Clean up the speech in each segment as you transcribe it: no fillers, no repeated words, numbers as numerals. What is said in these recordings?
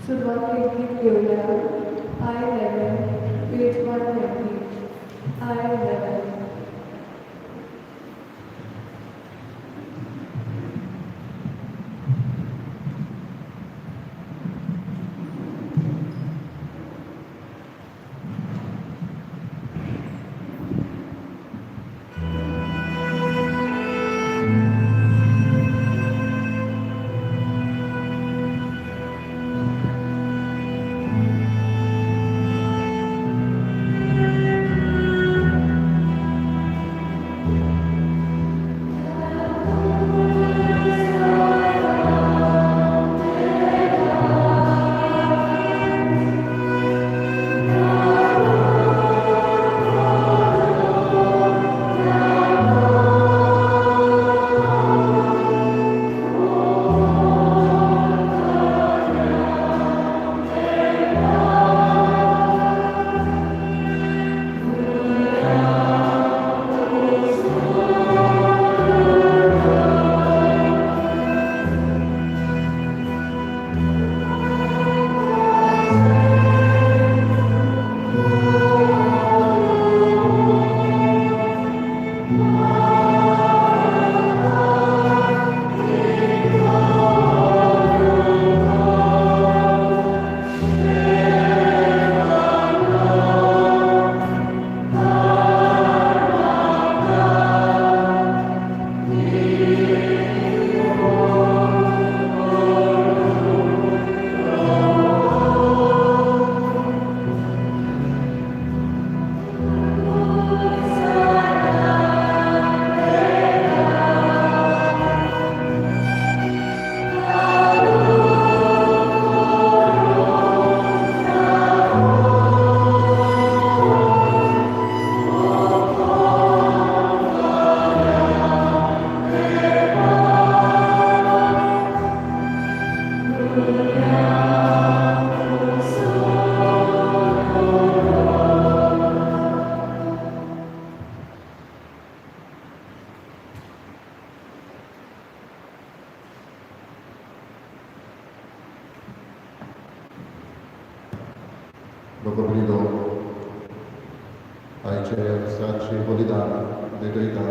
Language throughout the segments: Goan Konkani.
सुरवातेक गीत घेवया I 11, page 120, I 11. Dopo grido आयचे मिसाचे बलिदान भेटयता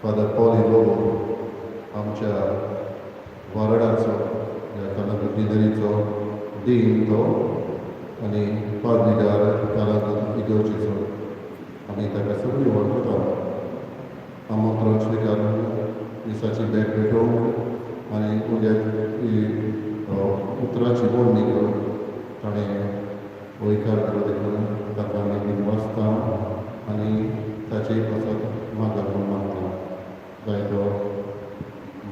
फादर पॉली लोबो, आमच्या वारडाचो, ह्या कलंगूट डिनरीचो डीन तो आनी पादविगार कलंगूट इगर्जेचो. आमी ताका सगळीं वळखता. आमंत्रण स्विकारून मिसाची भेट भेटोवंक आनी उद्या ही उतराची बोलणी करून ताणें वयकार दिलो, देखून ताका आमी दिनवासता आनी ताचेय पासत मागत म्हूण मागता. जायतो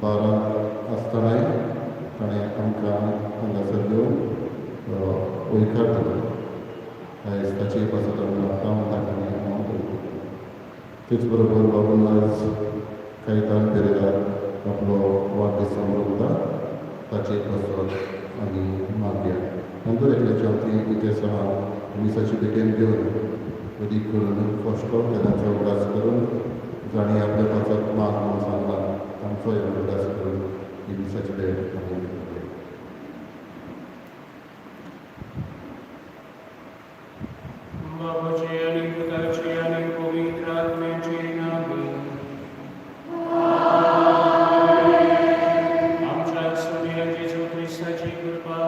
बारांत आसतनाय ताणें आमकां हांगासर येवन वयकार दिलो. आयज ताचेय पासत आमी मागता आनी ताका आमी आमंत्रण दिता. तेच बरोबर बाबून कायतान पेरेरा आपलो वाडदीस समरता, ताचे पासत आमी मागया. नंतर एकल्याच्या वतीन इतिहासा मिसाची भेटेन घेवन अदीक करून फश्टो तेन्नाचो उगडास करून जांणी आपल्या पासत माग म्हूण सांगला तांचोय उगडास करून ही मिसाची भेट आमी घेतली. बाबाचे आनी पुताचे आनी पवित्र आत्म्याचे नामे. आमच्या सोन्या जेजू क्रिस्ताची कृपा,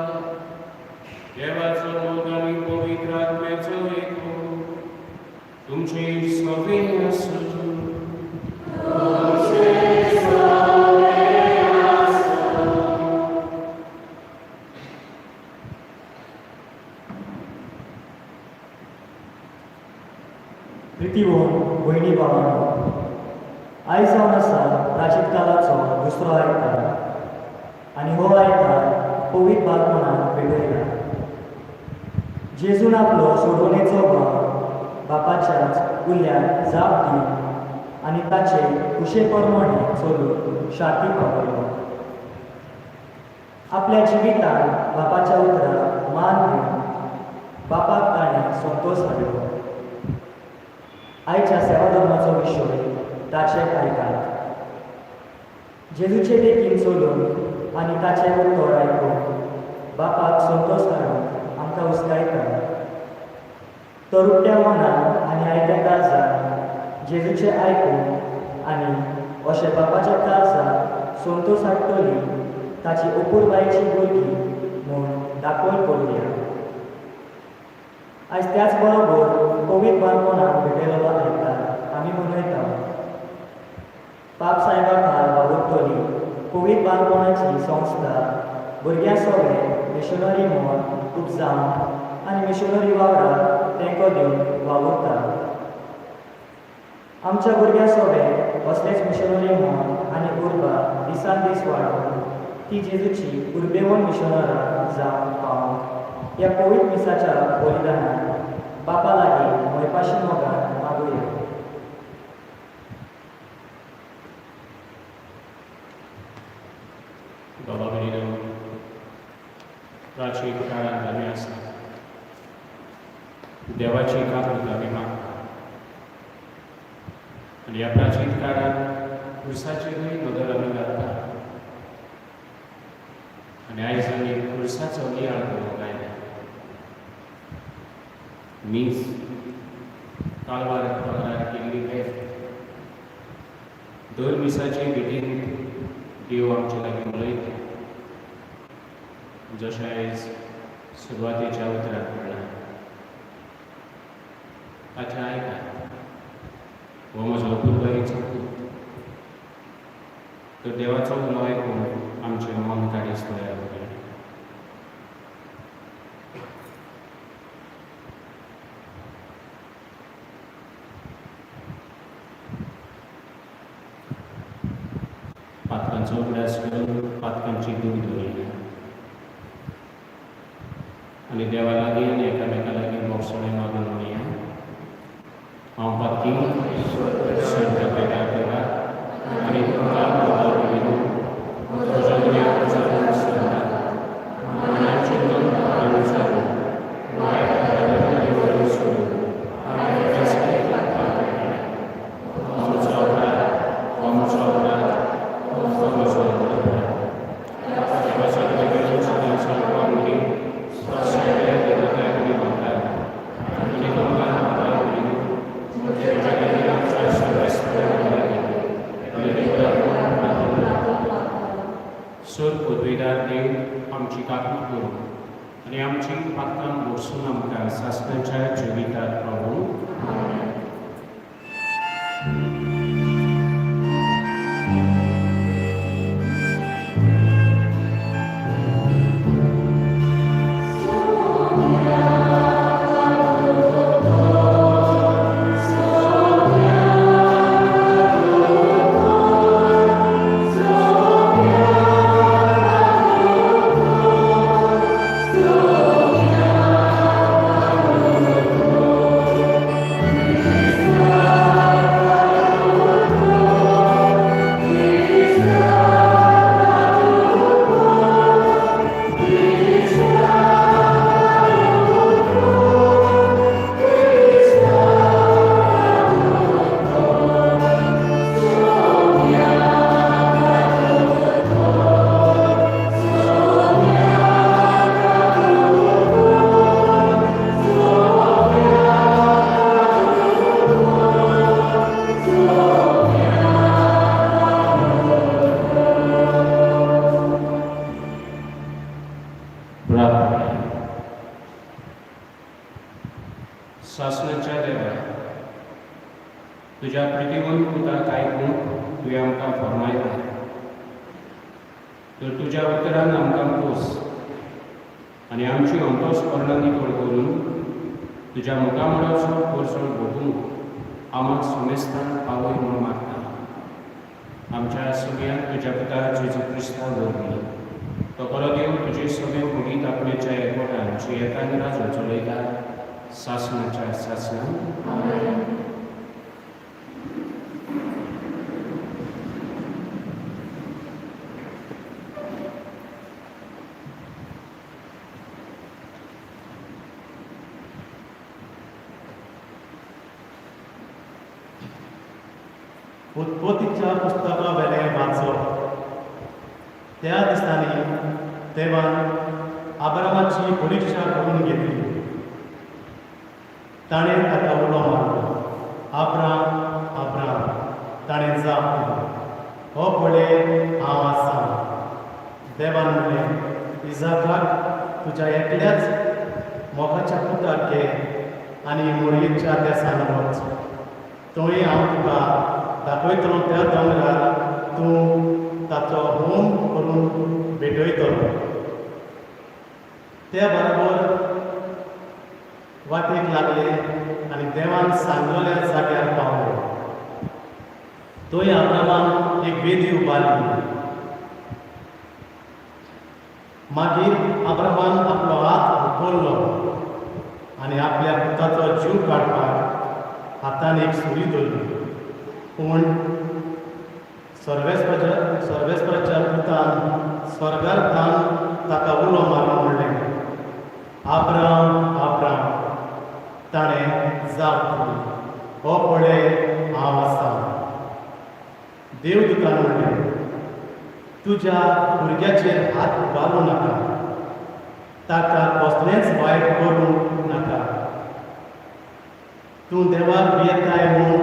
देवाचो मोग आनी पवित्र आत्म्याचो एकवट तुमचे सगळे आसूं. प्रिती भोवन, भयणी, भावांनो, आयज जावन आसा प्राचीन कालाचो दुसरो आयतार आनी हो आयतार पवित्र भाग म्हणून भेटयला. जेजून आपलो सोडवणेचो भाव बापाच्याच उल्याक जाप दिवन आनी ताचे कुशे प्रमाणे चलून शांती पावयलो. आपल्या जिवितान बापाच्या उतराक मान दिवन बापाक ताणें संतोश हाडलो. आयच्या सेवा धर्माचो विशय ताचे आयकात. जेजूचे देखीन चलून आनी ताचें उत्तर आयकून बापाक संतोश हाडूंक आमकां हुस्कायता. तरुट्या मनान आनी आयत्या काळजान जेजूचें आयकून आनी अशें बापाच्या काळजाक संतोश हाडटली ताची अपुरबायेची भुरगीं म्हूण दाखोवन करुया. आयज त्याच बरोबर पवित्र बालपणाक भेटयलेलो आयतार आमी मनयता. पाप सायबा खाल वावुरतली पवित्र बालपणाची संस्था भुरग्यां सगळे मिशनरी म्हूण उपजावन आनी मिशनरी वावराक तेंको दिवन वावुरता. आमच्या भुरग्यां सगळे असलेच मिशनरी म्हूण आनी उर्बा दिसान दीस वाडोवन ती जेजूची उर्बेवन मिशनरां जावन पावोवंक ह्या पवित्र मिसाच्या बलिदानान बापा लागीं मोयपाशी मोगान मागुया. बाबा भयणीनो, प्राचीन काळांत आमी आसा. देवाची काकूत आमी मागता आनी ह्या प्राचीन काळांत खुर्साचेरूय नदर आमी घालता आनी आयज आमी खुर्साचो नियाळ करूंक आयल्या. मीस कालवार दोंगरार केल्ली भेट. दर मिसाचे भेटीन देव आमचे लागीं उलयता, जशें आयज सुरवातेच्या उतरांत म्हणलां, ताचें आयकात, हो म्हजो अपुरबायेचो पूत. तर देवाचो उलो आयकून आमचें मन काडीस तयार करूया. पातकांचो उगडास करून पातकांची दूख दवरया आनी देवा लागीं आनी एकामेका लागीं भोगसणें मागून म्हणया, हांव पातकी स्वर्ग पिता देवा आनी तुमकां बाबा भयणीनो, म्हज्या गुन्यांवाचो सांगता, मनान चिंतून आनी विचारून वायट कार्यां वळी सोडून हांवें कसलेंय पाप केलें. हो म्हजो अपराध, हो म्हजो अपराध, हो म्हजो अपराध. देवाच्या करून सगळ्या देवतांनी मागता आनी तुमकां बाबा भयणीनो, म्हज्या खातीर आमच्या सर्वेस्परा लागीं सोर पदवेदार देव आमची काकूत करूं आनी आमची पातकां भरसून आमकां सासणाच्या जिवितांत पावूं. प्रार्थना. सासणाच्या देवा, तुज्या प्रितीवंत पुताक आयकूंक तुवें आमकां फर्मायलें, तर तुज्या उतरान आमकां पोस आनी आमची अंतस्करणां नितळ करून तुज्या मुखामळाचो परजळ भोगूंक आमकां सुमेस्तान पावय म्हूण मागता, आमच्या सगळ्यांक तुज्या पुता जेजू क्रिस्ता वरवीं. तो बरो देव तुजे सगळे पवित्र आत्म्याच्या एकवटान जियेतान राजो चलयता सासणाच्या सासणां. उत्पत्तीच्या पुस्तका वेलें वाचप. त्या दिसांनी देवान आब्रामाची परिक्षा करून घेतली. ताणें ताका उलो मारलो, आब्राम, आब्राम. ताणें जाप दिली, हो पळय हांव आसा. देवान म्हणलें, इजाकाक तुज्या एकल्याच मोगाच्या पुताक घे आनी मोरयेच्या देसान वच. थंय हांव तुका दाखयतलो त्या दोंगरार तूं ताचो होम करून भेटयतलो. त्या बरोबर वाटेक लागले आनी देवान सांगलेल्या जाग्यार पावले. थंय आब्रामान एक वेदी उबारली. मागीर आब्रामान आपलो हात उखल्लो आनी आपल्या पुताचो जीव काडपाक हातान एक सुरी धरली. पूण सर्वेस्पराच्या पुतान स्वर्गार थावन ताका उलो मारून म्हणलें, आब्राम, आब्राम. ताणें जाप दिली, हो पळय हांव आसा. देवदूतान म्हणलें, तुज्या भुरग्याचेर हात उबारूं नाका, ताका कसलेंच वायट करूं नाका. तूं देवाक भियेताय म्हूण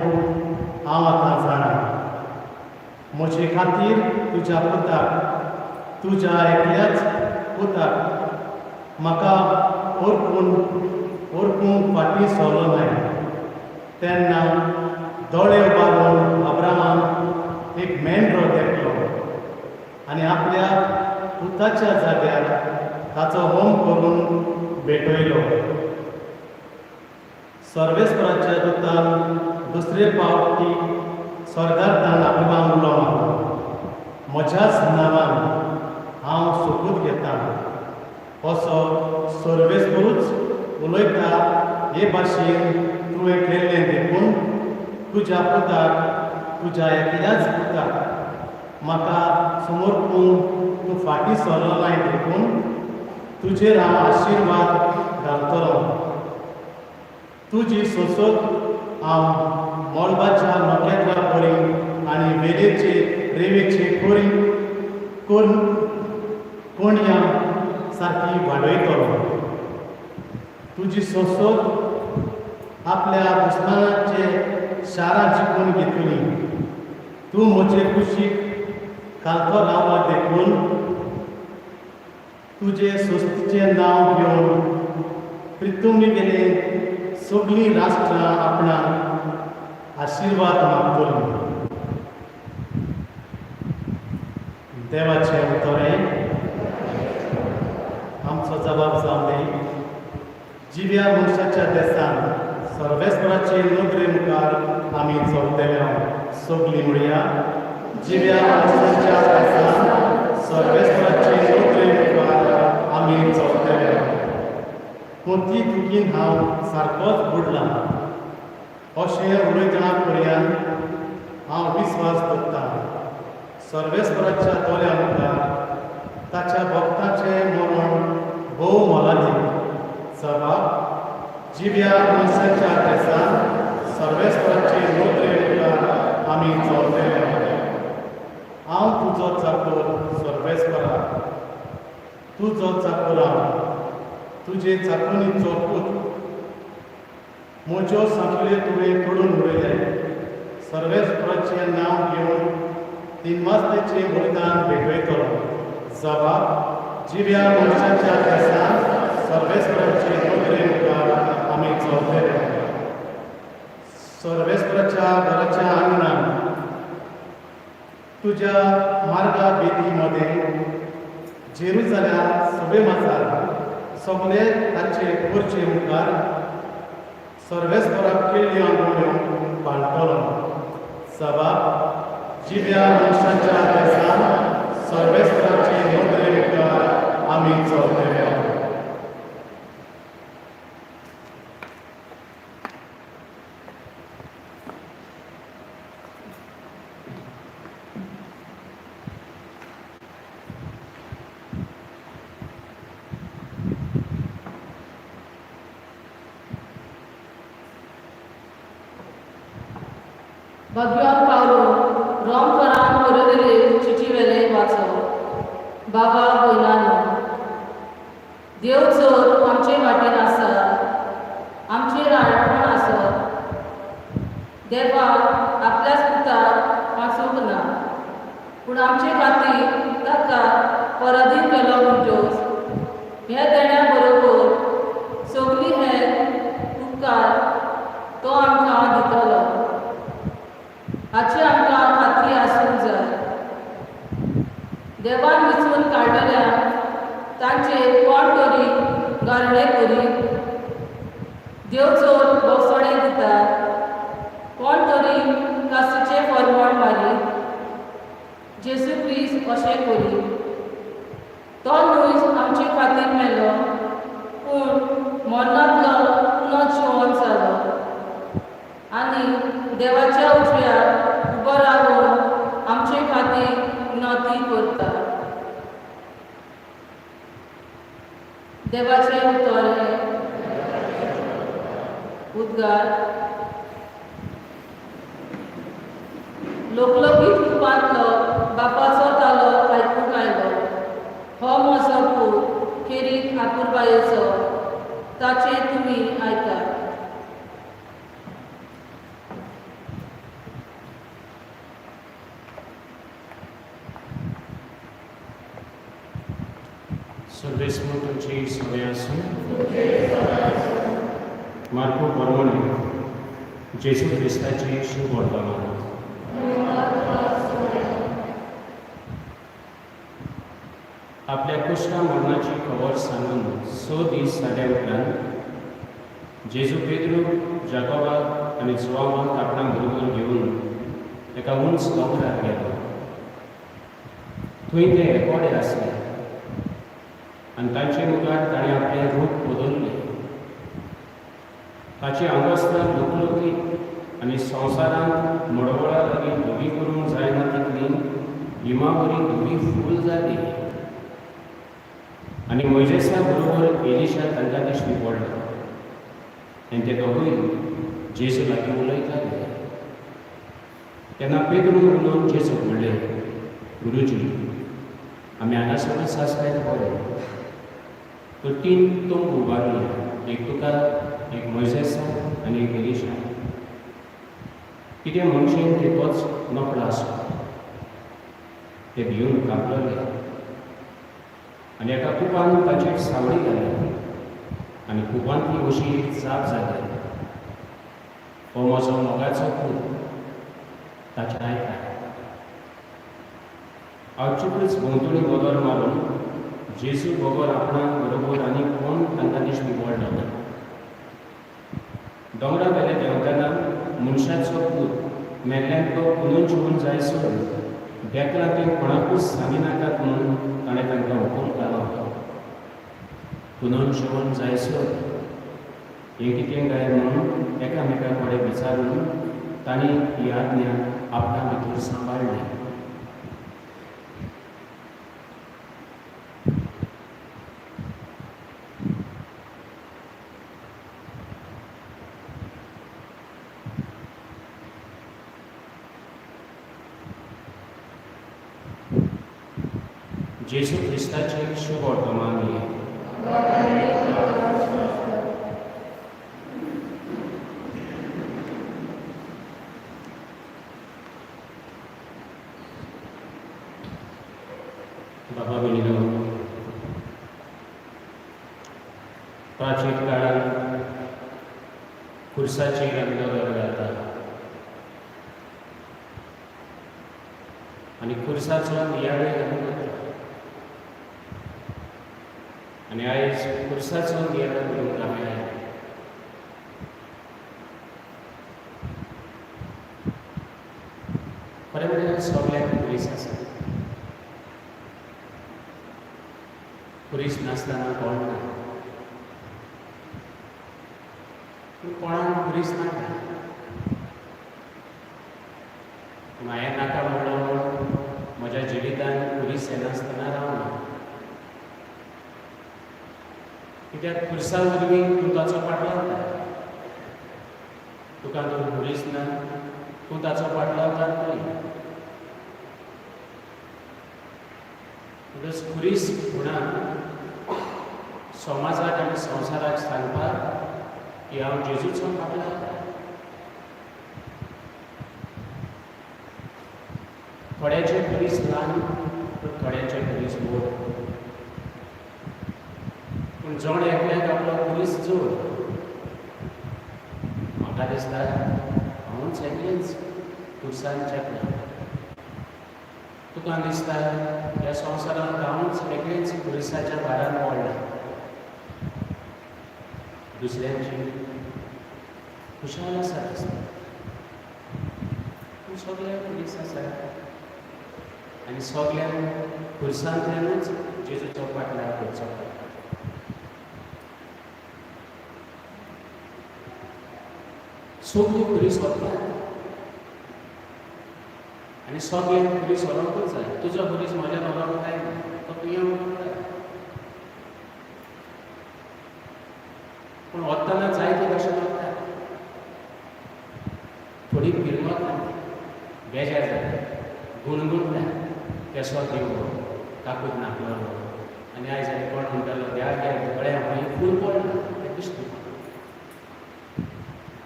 हांव आतां जाणा. म्हजे खातीर तुज्या पुताक, तुज्या एकल्याच पुताक म्हाका ओरपून ओरपूंक फाटीं सरलो नाय. तेन्ना दोळे उबारून अब्रामान एक मेंढरो देखलो आनी आपल्या पुताच्या जाग्यार ताचो होम करून भेटयलो. सर्वेस्पराच्या दुतान दुसरे पावटी स्वर्गार तान अब्रामान उलो मारलो, म्हज्याच नांवान हांव सोपूत घेता, असो सर्वेस्परूच उलयता, हे भाशेन तुवें केल्लें देखून तुज्या पुताक, तुज्या एकल्याच पुताक म्हाका समर्पून तूं फाटीं सरलो नाय देखून तुजेर हांव आशिर्वाद घालतलो. तुजी सोसत हांव मळबाच्या नखेत्रां परी आनी वेरेचे रेवेचे कोरी कोण कोणया सारकी वाडयतलो. तुजी सोसत आपल्या दुस्मानाचे शारां जिखून घेतली. तूं म्हजे कुशीक कालतो रावला देखून तुजे सोस्तीचें नांव घेवन प्रितुमी गेले सगळीं राष्ट्रां आपणाक आशिर्वाद मागतलीं. देवाचें उतरें आमचो जबाब जावं दी. जिव्या मनशाच्या देसान सर्वेस्पराचे नदरे मुखार आमी चलतले. सगळीं म्हणया, जिव्या मनशाच्या देसान सर्वेस्पराचे नदरे मुखार आमी चलतले. मोती दुखीन हांव सारकोच बुडलां अशें उलयतना पर्यान हांव विस्वास दवरतां. सर्वेस्पराच्या दोळ्या मुखार ताच्या भक्ताचें मरण भोव मोलादीक. जबाब, जिव्या मनशाच्या देसान सर्वेस्पराचे नदरे मुखार आमी चलतले. हांव तुजो चाकर सर्वेस्परा, तुजो चाकर हांव, तुजे चाकणीचो पूत. म्हज्यो सांखळ्यो तुवें तोडून उडयले. सर्वेस्पराचें नांव घेवन तीन वाजतेचें बलिदान भेटयतलो. जबाब, जिव्या मनशाच्या देसान सर्वेस्पराचे नदरे मुखार आमी चलतले. सर्वेस्पराच्या घराच्या आंगणान तुज्या मार्गा बेदी मदें जेरुजाल्या सभे माजार सगळे ताचे पोरचे मुखार सर्वेस्पराक केल्ल्यो आंगवण्यो पाळटलो. जबाब, जिव्या मनशाच्या देसान सर्वेस्पराचे नदरे मुखार आमी चलतले. भाग्यवान पावलो रोमकरान बरयलेले चिटी वेलें वाचो. बाबा भयणानो, देव जर आमचे वाटेन आसा, आमचेर आडपण आसत. देवान आपल्याच पुताक वाचूंक ना, पूण आमचे खातीर ताका पराधीन केलो म्हणटच ह्या देण्या बरोबर सगळी हे उपकार तो आमकां दितलो हाची आमकां खात्री आसूंक जाय. देवान विचून काडलेल्या तांचेर कोण तरी गारणे करीत? देव चोर भोगसणे दिता? कोण तरी कासीचें फरमण मारीत? जेजू क्रिस्त अशें करीत? तो न्हय आमचे खातीर मेलो, पूण मरणांतलो पुनः जिवन जालो आनी देवाच्या उजव्याक उबो रावन आमचे खातीर विनवती करता. देवाचें उतर हें. उद्गार. लोकलोकीत कुपांतलो बापाचो तालो आयकूंक आयलो, हो म्हजो पूत खेरीत आपुरबायेचो, ताचें तुमी आयकात. सर्वेस्मूर तुमची सवय आसूं. मार्को बरवणे जेजू क्रिस्ताची शुभ वर्तमान. आपल्या कुश्टा मरणाची खबर सांगून 6 दीस जाल्या उपरांत जेजू पेद्रू, जाकोबाक आनी जुवांवाक आपणा बरोबर घेवन एका उंच दोंगरार गेलो. थंय ते एकोडे आसले आनी तांचे मुखार ताणें आपलें रूप बदल्लें. ताची आंगवस्त्रां लुकलुकीत आनी संवसारांत मडवळा लागीं धवी करूंक जायना तितली गिमावरी धवी फूल जाली. आनी मोयजेसा बरोबर एलिशा तांकां दिश्टी पडलो आनी ते दोगूय जेजू लागीं उलयताले. तेन्ना पेद्रून उलोवन जेजूक म्हणलें, गुरुजी, आमी हांगासरूच आसल्यार बरें. तर 3 तंबू उबारले, एक तुका, एक मोयजेसा आनी एक एलिशा. कितें म्हणचें तें तोच नकळो आसलो. ते भिवन कापलले आनी एका कुपान ताचेर सावळी घाली आनी कुपांतली अशी एक जाप जाली, हो म्हजो मोगाचो पूत, ताचें आयकात. अवचूकच भोंवतणी वदर मारून जेजू बगर आपणाक बरोबर आनी कोण तांकां दिश्टी पडलो ना. दोंगरा वेले देंवतना मनशाचो पूत मेल्ल्यांतलो पुनून जिवन जायसर देखला तें कोणाकूच सांगिनाकात म्हणून ताणें तांकां हुकूम घालो. पुनून जिवन जायसर हें कितें काय म्हणून एकामेका कडेन विचारून तांणी ही आज्ञा आपणा भितर सांबाळ्ळी. जेजू क्रिस्ताचें शुभ वर्तमान हें. बाबा भयणीनो, प्राचीन काळांत खुर्साचेर आमी नदर घालता आनी खुर्साचो नियाळूय आमी करता आनी आयज खुर्साचो नियाळ करूंक आमी आयले. खरें म्हणल्यार सगळ्याक खुरीस आसा. खुरीस नासतना कोण ना, पूण कोणाक खुरीस नाका. पूण हांवें नाका म्हणलो म्हूण म्हज्या जिवितांत खुरीस येनासतना रावना. कित्याक खुर्सा वरवीं तूं ताचो पाटलावता. तुका जर खुरीस ना, तूं ताचो पाटलावता न्हय. म्हणटच खुरीस खुणा समाजाक आनी संवसाराक सांगपाक की हांव जेजूचो फाटल्यान. थोड्याचे पुलीस ल्हान, पूण थोड्याचे पुलीस व्हड. पूण जण एकल्याक आपलो पुलीस जोड. म्हाका दिसता हांवूच एकलेंच खुर्सान चेपलां. तुका दिसता ह्या संवसारांत हांवूच एकलेंच पुलिसाच्या भारान पडलां. दुसऱ्यांची खुशाल आसा दिसता, पूण सगळ्या पुलीस आसा आनी सगळ्यांक खुर्सांतल्यानूच जेजूचो फाटल्यान करचो पडटा. सगळीं पुलीस वतात आनी सगळ्यांक पुलीस व्हरोंकूच जाय. तुजो पुलीस म्हज्यान व्हरोंक जाय ना, तो तुवें व्हरूंक जाय. पूण वतना जायते भशेन वतात. थोडी पिरमता, बेजार जाता, गुणगुणटा, केसो देव काकूत नाकलो. आनी आयज आनी कोण म्हणटालो ह्या गळ्या खंय फूल पडलां तें दिश्टी पडटा.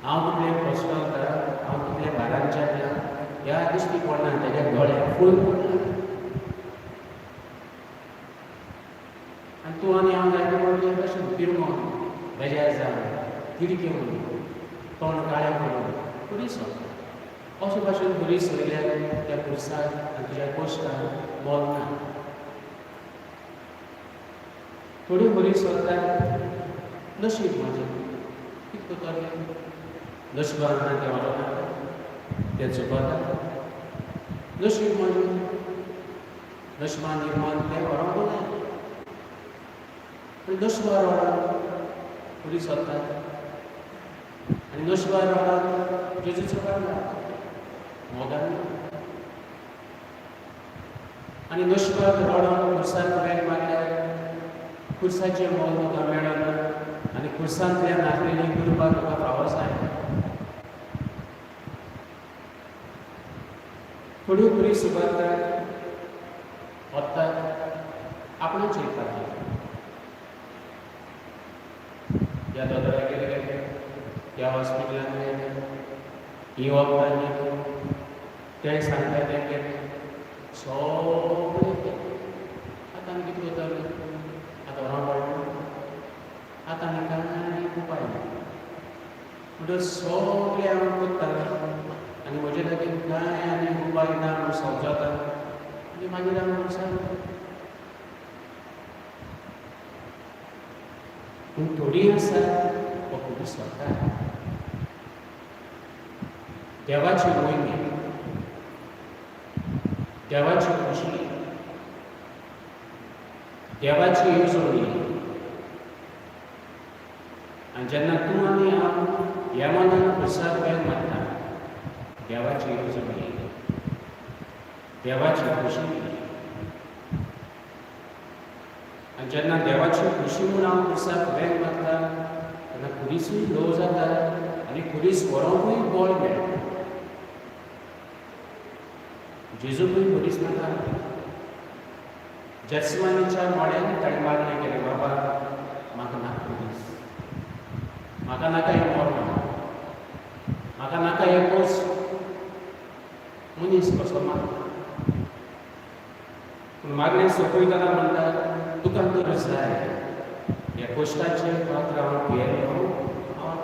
हांव कितलें कश्ट वता, हांव कितलें भारान चेपलां, ह्या दिश्टी पडना तेज्या गळ्याक फूल पडलां. आनी तूं आनी हांव जायते पडले भशेन पिरमोन, बेजार जावन, तिडकेवन, तोंड काळें करून पुलीस वता. अशे भाशेन पुलीस वयल्यान त्या पुरसाक आनी तुज्या कोश्टाक मोल ना. थोडी पुलीस वता, नशीब म्हाजें कितें करतलें, नशिबान ना तें व्हरोना, तें चुकता. नशीब म्हाजें, नशिबान निर्माण तें व्हरूंक जाय. पूण नशिबार रडोन पुलीस वता आनी नशिबार रडोन जेजूचो काडला मोगान. आनी नशिबाक रडोन खुर्साक वेंग मारल्यार खुर्साचें मोल तुका मेळना आनी खुर्सांतल्यान आसलेली कृपा तुका फावो जाय. थोड्यो पुलीस उबारतात, वतात आपणाचेर खातीर. ह्या दोतोरागेर गेले, ह्या हॉस्पिटलांत गेले, ही वखदां गेली, तें सांगता तें केलें, सगळें केलें. आतां आनी कितें करतलें, आतां व्हरोंक पडलें, आतां आनी कांय उपाय ना. म्हणटच सगळें हांव करता आनी म्हजे लागीं कांय आनी उपाय ना म्हूण समजता आनी मागीर हांव मनशाक. पूण थोडीं आसा हो पुलीस वता देवाची मोहिमी, देवाची खुशी, देवाची येवजणी. आनी जेन्ना तूं आनी हांव ह्या मनान खुर्साक वेंग मारता, देवाची येवजणी, देवाची खुशी. आनी जेन्ना देवाची खुशी म्हूण हांव खुर्साक वेंग मारता तेन्ना खुरीसूय ल्हव जाता आनी खुरीस व्हरोंकूय बळ मेळटा. जेजूकूय खुरीस नाका. जेत्समानीच्या मळ्यान ताणें मागणें केलें, बाबा म्हाका नाका खुरीस, म्हाका नाका हें मरण, म्हाका नाका हें कोस, मनीस कसो मागता. पूण मागणें सोंपयतना म्हणटा, तुका तर जाय ह्या कोश्टाचें पात्र हांव पियेलो, हांव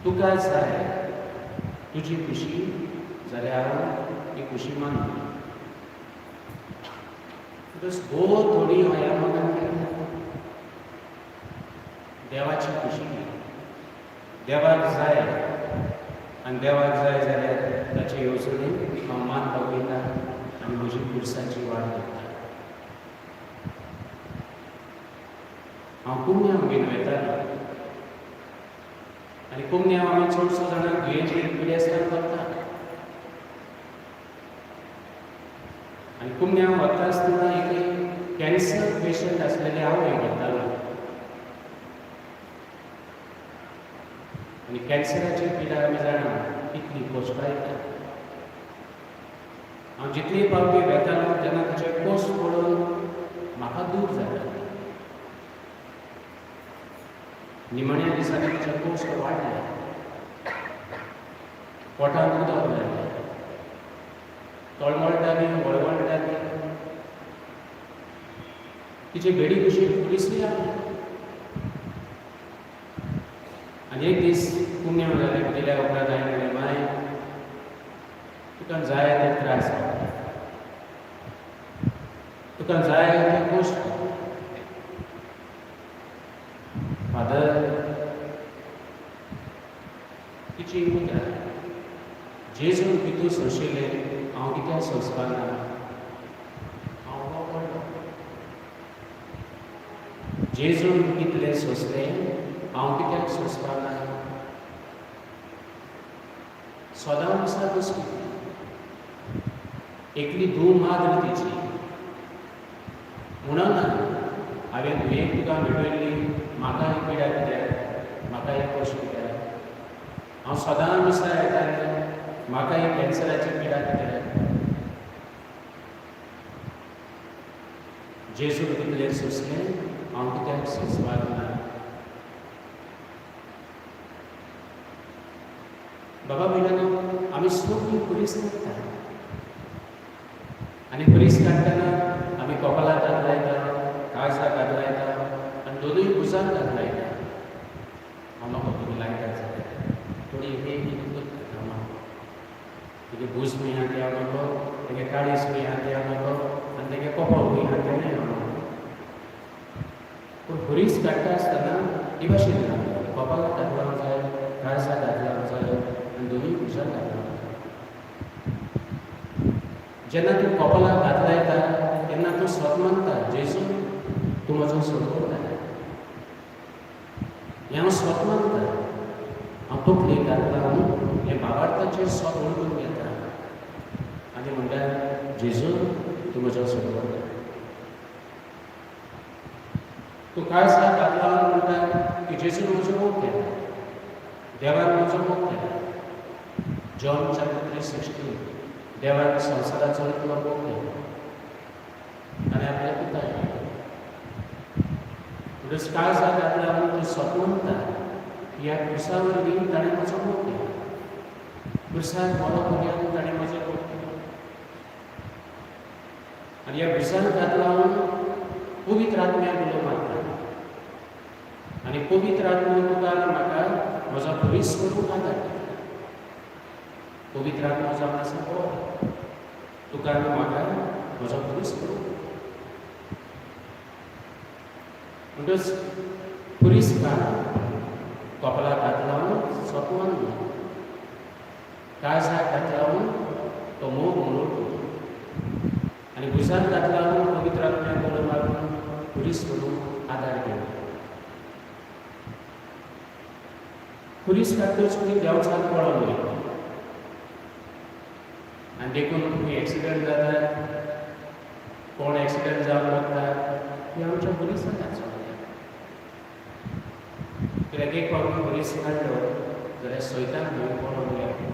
तुका जाय तुजी खुशी जाल्यार हांव ही खुशी मानता. भोव थोडी ह्या मनान केल्या देवाची खुशी, देवाक जाय आनी देवाक जाय जाल्यार ताचे येवजणेक हांव मान पावयता आनी म्हजी खुर्साची वाट करता. हांव कुमन्यांव घेवन वेतालो आनी कुमन्यांव आमी चडसो जाणांक दुयेंती पिडेस्तांक वता आनी कुमन्यांव वता आसतना एक कॅन्सर पेशंट आसलेले हांव एक वतालो आनी कॅन्सराची पिडा आमी जाणा कितली कोश्टां येता. हांव जितले पावटी वेतालो तेन्ना ताचे कोश्ट पळोवन म्हाका दूख जाता. निमाण्या दिसांनी तिचे कश्ट वाडले, पोटांत उदक जालें, तळमळटाली, वळवळटाली. तिचे बेडी कुशीक पुलिसूय आसले. आनी एक दीस पुण्य जालें, दिल्या उपरांत हांवें म्हणलें, माय, तुका जाय ते त्रास, तुका जाय ते कश्ट. फादर, तिची उतरां, जेजून कितू सोंशिल्लें, हांव कित्याक सोंसपाक ना? हांव उबो पडलो. जेजून कितलें सोंसलें, हांव कित्याक सोंसपाक ना? सदां मिसाक वचपी, एकली धूव माद्र तिची. म्हणून ना हांवें धुयेक तुका मेळयल्ली, म्हाका ही पिडा कित्याक, म्हाका ही कश्ट कित्याक? हांव सदां मिसा येतालें, म्हाका ही कॅन्सराची पिडा कित्याक? जेजून कितलें सोंसलें, हांव कित्याक सोंसपाक ना? बाबा भयणांनो, आमी सगळीं पुलीस काडटा आनी पुलीस काडटना आमी कपालाक हात लायता, काळजाक हात लायता आनी दोनूय भुजांक हात लायता. हांव नको, तुमी लायतात जाल्यार थोडी हे करता. हांव नको, तुगे भूज खंय आहा तें हांव नको, तेगे काळीज खंय आहा तें हांव नको आनी तेगे कपाळ खंय आहा तें हांव नको. पूण खुरीस काडटा आसतना ही भाशेन कपालाक हात लावंक जाय, काळजाक हात लावंक जाय आनी दोनूय भुजांक हात लावंक जाय. जेन्ना तूं कपालाक हात लायता तेन्ना तूं स्वत मानता, जेजू तूं म्हजो सोडवता, हें हांव स्वत मानता. हांव तकलेक हात लावन हें भावार्थाचेर स्वत वळखून घेता आनी म्हणटा, जेजू तूं म्हजो सोडवता. तूं काळजाक हात लावन म्हणटा की जेजून म्हजो मोग केला, देवान म्हजो मोग केला. जॉन चॅप्टर 3:16, देवान संवसाराचो इतलो मोग केलो आनी आपल्या पुताक दिलो. म्हणटच काळजाक हात लावन तूं स्वत मानता की ह्या खुर्सा वरवीं ताणें म्हजो मोग केलो, खुर्सार मरो पर्यंत ताणें म्हजो मोग केलो. आनी ह्या भुजांक हात लावन पवित्र आत्म्याक उलो मारता आनी पवित्र आत्मो तुका आनी म्हाका म्हजो खुरीस करूंक आदार दिता. पवित्र आत्मो जावन आसा बरो, तुका आनी म्हाका म्हजो खुरीस करूंक. म्हणटच खुरीस काड, कपालाक हात लावन स्वत मानलो, काळजाक हात लावन तो मोग म्हणून आनी भुजांक हात लावन पवित्र आत्म्याक उलो मारून खुरीस करूंक आदार घेवन. खुरीस काडटच तुमी देंवचार पळोवन वयता आनी देखून खंय एक्सिडंट जाता, कोण एक्सिडंट जावन वता, ती आमच्या पुलिसांक हाचो. कित्याक एक फावट पुलीस काडलो जाल्यार सैतान खंय पळोवन गेलो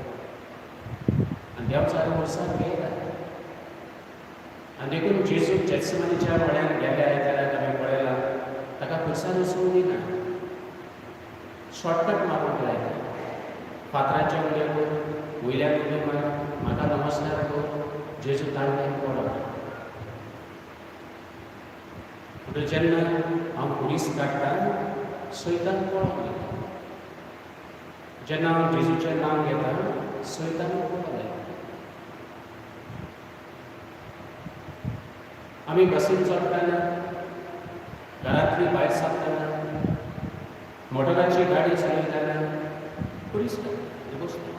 आनी देंवचार वर्साक घेयला. आनी देखून जेजू जेत्समनीच्या मळ्यान गेले आयताराक आमी पळयलां, ताका खुर्सार वचूंक दिना, शॉर्टकट मारूंक लायता. फातराचेर उडयो कर, वयल्यान उडयो मार, म्हाका नमस्कार कर, जेजू ताळमेळ पडो. म्हणटच जेन्ना हांव खुरीस काडटा सैतान पळोवंक वयता, जेन्ना हांव जेजूचें नांव घेता सैतान पळोवंक लायता. आमी बसीन चडटना, घरांतली भायर सरतना, मोटराची गाडी चलयतना खुरीस काडटा, बसता.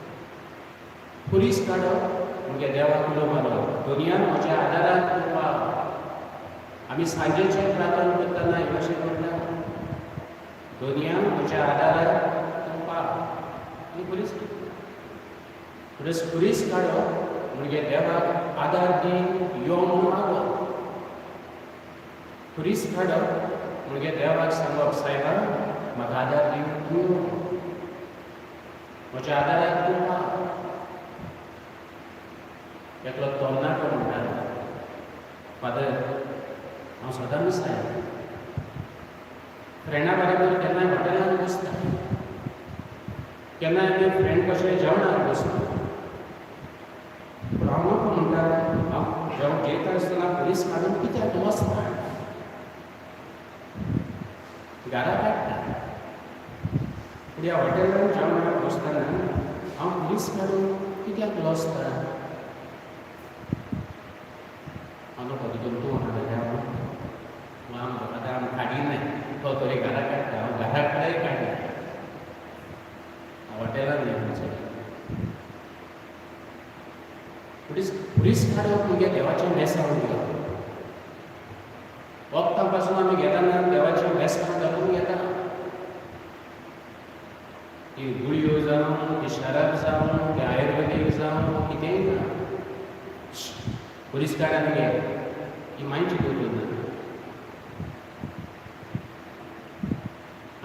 खुरीस काडप म्हणजे देवाक उलो मारप, दुनियान म्हज्या आदाराक तूं पाव. आमी सांजेचें प्रार्थना करतना हे भाशेन म्हणटा, दुनिया म्हज्या आदाराक तूं पाव आनी खुरीस काडटा. म्हणटच खुरीस काडप म्हणजे देवाक आदार दी यो म्हूण मागप. खुरीस काडप म्हणजे देवाक सांगप, सायबा म्हाका आदार दिवन तूं यो, म्हज्या आदाराक तूं पाव. एकलो तरणाटो म्हणटालो, फादर हांव सदां मिसाय, फ्रेंडा बराबर केन्नाय हॉटेलांत बसता, केन्नाय आमी फ्रेंड कशें जेवणाक बसता. पूण हांव नको म्हणटा, हांव जेवण जेयता आसतना खुरीस काडून कित्याक वचना, घरा काडटा. पूण ह्या हॉटेलांत जेवणाक बसतना हांव खुरीस काडून कित्याक लजता? हांव नको तितून तूं आहा जाल्यार हांव आतां आमी काडिनाय, तो तरी घरा काडटा, हांव घरा कडेन काडना, हॉटेलांत येवन चड. खुरीस काडप म्हणजे देवाचें बेसांव घेवप. वखदां पासून आमी घेतना देवाचें बेसांव घालून घेता. ती गुळयो जावं, ती शराब जावं, ती आयुर्वेदीक जावं, कितेंय जावं, खुरीस काड आनी घे, ही मांयची गरज ना.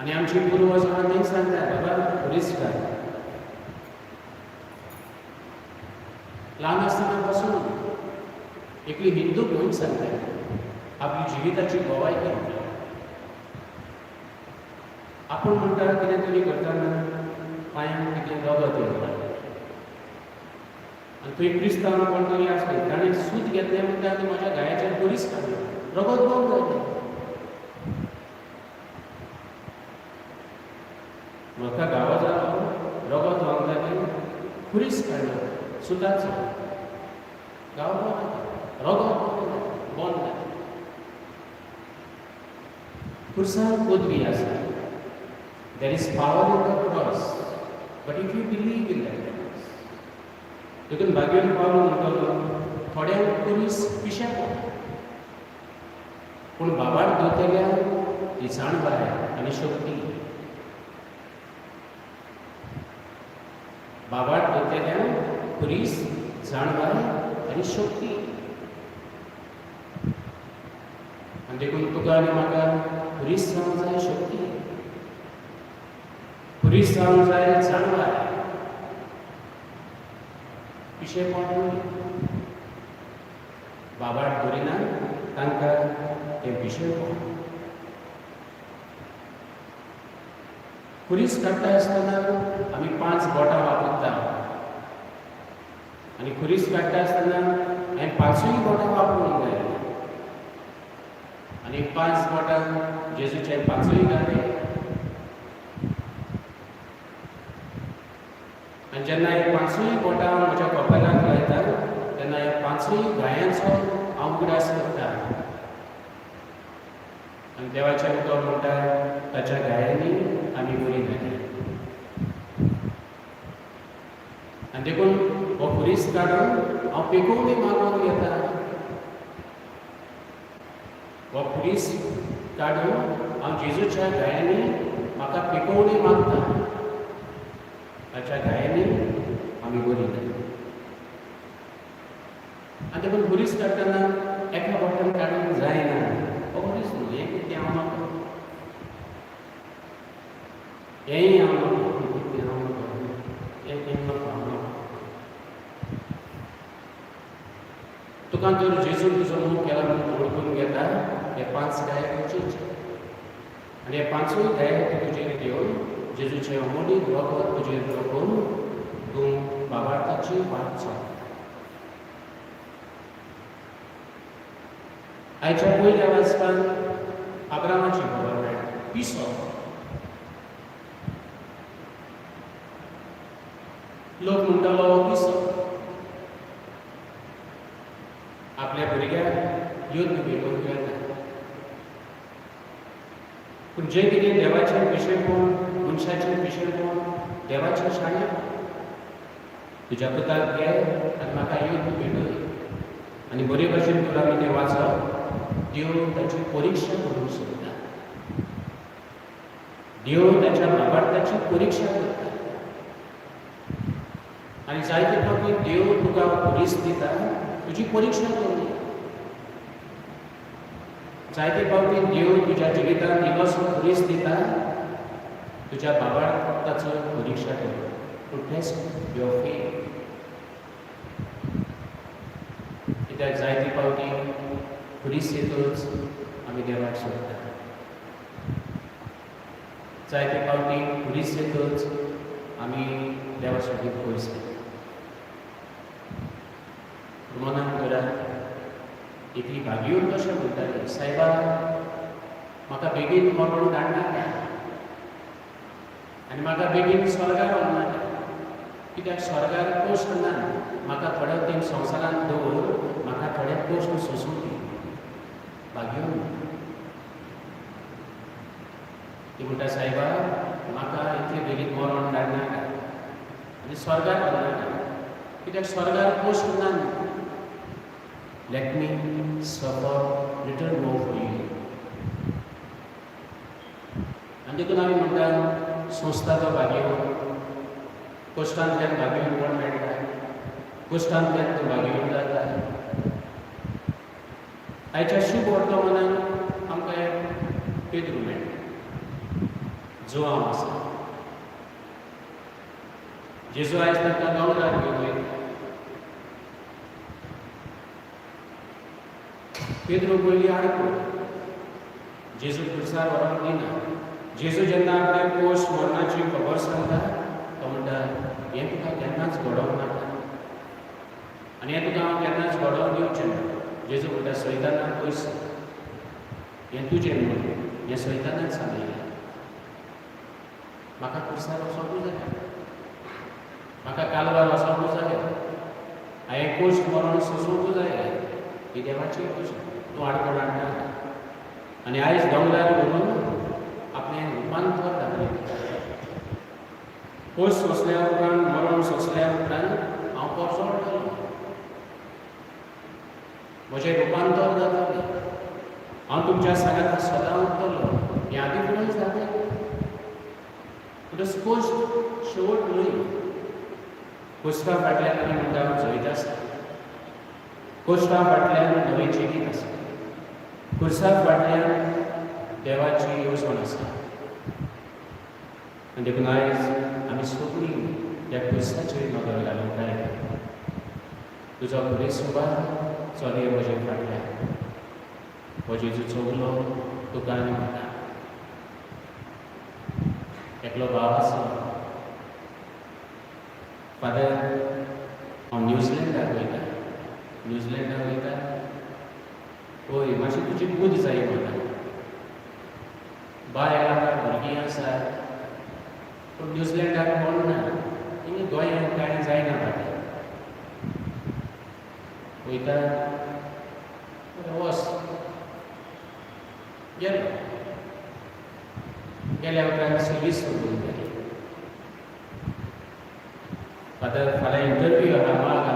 आनी आमची पुर्वज आहा तेंच सांगता, बाबा खुरीस काड. ल्हान आसतना पासून एकली हिंदू भयण सांगता, आपली जिविताची गवाय करता. आपूण म्हणटा कितें तरी करतना पांयांक कितें रगत येता आनी थंय क्रिस्तांव कोण तरी आसले, ताणें सूत घेतलें म्हणटा आनी म्हज्या गायाचेर खुरीस काडलो, रगत बंद जालें. म्हाका घावो जालो, रगत व्हांवंक लागलें, खुरीस काडलो सुताचो, घाव बरो जालो, रगत बंद जालें. खुर्सार पदवी आसा. There is power in the cross, but if you believe in that cross. देखून भाग्यन पावलो म्हणटलो, थोड्यांक खुरीस पिशेपण, पूण बाबार दोतेल्या ती जाणवाय आनी शक्ती. बाबार दोतेल्या खुरीस जाणवाय आनी शक्ती. आनी देखून तुका आनी म्हाका खुरीस जावंक जाय शक्ती, खुरीस जावंक जाय जाणवाय, पिशेपण न्हय. बाबार धरिना तांकां तें पिशेपण. खुरीस काडटा आसतना आमी 5 बोटां वापरता आनी खुरीस काडटा आसतना हांवें 5 बोटां वापरूंक जाय. आनी 5 बोटां जेजूचे 5 घाले. आनी जेन्ना हे 5 बोटां म्हज्या कपेलाक लायता तेन्ना ह्या 5 गायांचो हांव उगडास करता. आनी देवाचें उतर म्हणटा ताच्या गायांनी आमी बरी जाली. आनी देखून हो खुरीस काडून हांव पेकोवणी मागून घेता. हो खुरीस काडून हांव जेजूच्या गायांनी म्हाका पेकोवणी मागता. ताच्या गायांनी आमी बरी जाली. आनी देखून खुरीस काडटना एका बोटान काडूंक जायना. हो खुरीस न्हू, हें कितें हांव नको, हेंय हांव नको, कितें हांव नको, हें तें नको, हांव नको. तुका जर जेजून तुजो मोग केला म्हणून वळखून घेता, हे 5 गाय तुजेच. आनी हे 5 गाय तूं तुजेर घेवन जेजूचें अमोलीक रगत तुजेर रकोवन तूं बाबार्थाची वाट चल. आयच्या पयल्या वाचपान आब्रामाची खबर मेळटा. पिसो लोक म्हणटालो, पिसो आपल्या भुरग्याक युद्ध भेटोवन घेता. पूण जें कितें देवाचें पिशेपण, मनशाचें पिशेपण, देवाचें शाणेपण, तुज्या पुताक घे आनी म्हाका युद्ध भेटय. आनी बरे भशेन तुला आमी तें वाचप, देव ताची परिक्षा करूंक सोदता. देव ताच्या बाबार्थाची परिक्षा करता. आनी जायते फावटी देव तुका खुरीस दिता तुजी परिक्षा करूंक. जायते फावटी देव तुज्या जिवितांत इल्लोसो खुरीस दिता तुज्या बाबार्थाचो परिक्षा करूंक, टू टेस्ट your faith. कित्याक जायते फावटी खुरीस येतच आमी देवाक सोदता. जायते फावटी पुलीस येतच आमी देवा लागीं पयस वता. मनान करात एकली भागीवन कशें म्हणटाली, सायबा म्हाका बेगीन मरण धाडनाका आनी म्हाका बेगीन स्वर्गार वचनाका, कित्याक स्वर्गार कश्ट ना, म्हाका थोडे तेंप संवसारांत दवर, म्हाका थोडे कश्ट सोंसूंक दी. भागीवन ती म्हणटा, सायबा म्हाका इतले बेगीन मरण धाडनाका आनी स्वर्गार वचनाका, कित्याक स्वर्गार कश्ट ना. Let me suffer little more for you. आनी देखून आमी म्हणटा, सोंसता तो भाग्यवान. कश्टांतल्यान भाग्यवानपण मेळटा, कश्टांतल्यान तूं भाग्यवान जाता. आयच्या शुभ वर्तमानान आमकां एक पेद्रू मेळटा जो हांव आसा. जेजू आयज तांकां दोंगरार घेवन वयता. पेद्रू पयलीं आडको, जेजू खुर्सार व्हरोंक दिना. जेजू जेन्ना आपल्या कोश मरणाची खबर सांगता, तो म्हणटा, हें तुका केन्नाच घडोवंक नाका आनी हें तुका हांव केन्नाच घडोवन दिवचें ना. जेजू म्हणटा, सैताना पयस, हें तुजें न्हय, हें सैतानाच सांगिल्लें. म्हाका खुर्सार वचोंकूच जाय, म्हाका कालवार वचोंकूच जाय, हांवें कोश्ट मरण सोंसूंकूच जाय. ही देवाची गोश्ट, तूं आडखळ हाडनाका. आनी आयज दोंगरार व्हरून आपलें रुपांतर दाखयता. कोश सोंसल्या उपरांत, मरण सोंसल्या उपरांत हांव परजळटलो, म्हजें रुपांतर जातलें, हांव तुमच्या सांगाता सदां उरतलो. हें आदी फुडेंच दाखयता. म्हणटच कोश्ट शेवट न्हय. कोश्टा फाटल्यान आमी म्हणटा जैत आसा, कोश्टा फाटल्यान नवें जिवीत आसा, खुर्सा फाटल्यान देवाची येवजण आसा. आनी देखून आयज आमी सगळीं ह्या खुर्साचेर नदर घालूंक जाय. तुजो खुरीस सुबार चलये म्हजे फाटल्यान, हो जेजू चोगलो तुका आनी म्हाका. एकलो भाव आसलो, फादर हांव न्यूझिलंडाक वयता, न्यूझिलंडाक वयता, हय मातशी तुजी बुद्द जाय म्हाका. बायल आसा, भुरगीं आसा, पूण न्यूझिलंडाक कोण ना, हिंगा गोंयांत कांय जायना. फादर वयता, बरें वच. गेलो. गेल्या उपरांत सर्वीस सोदून जाली. फादर फाल्यां इंटरव्यू आहा मागा.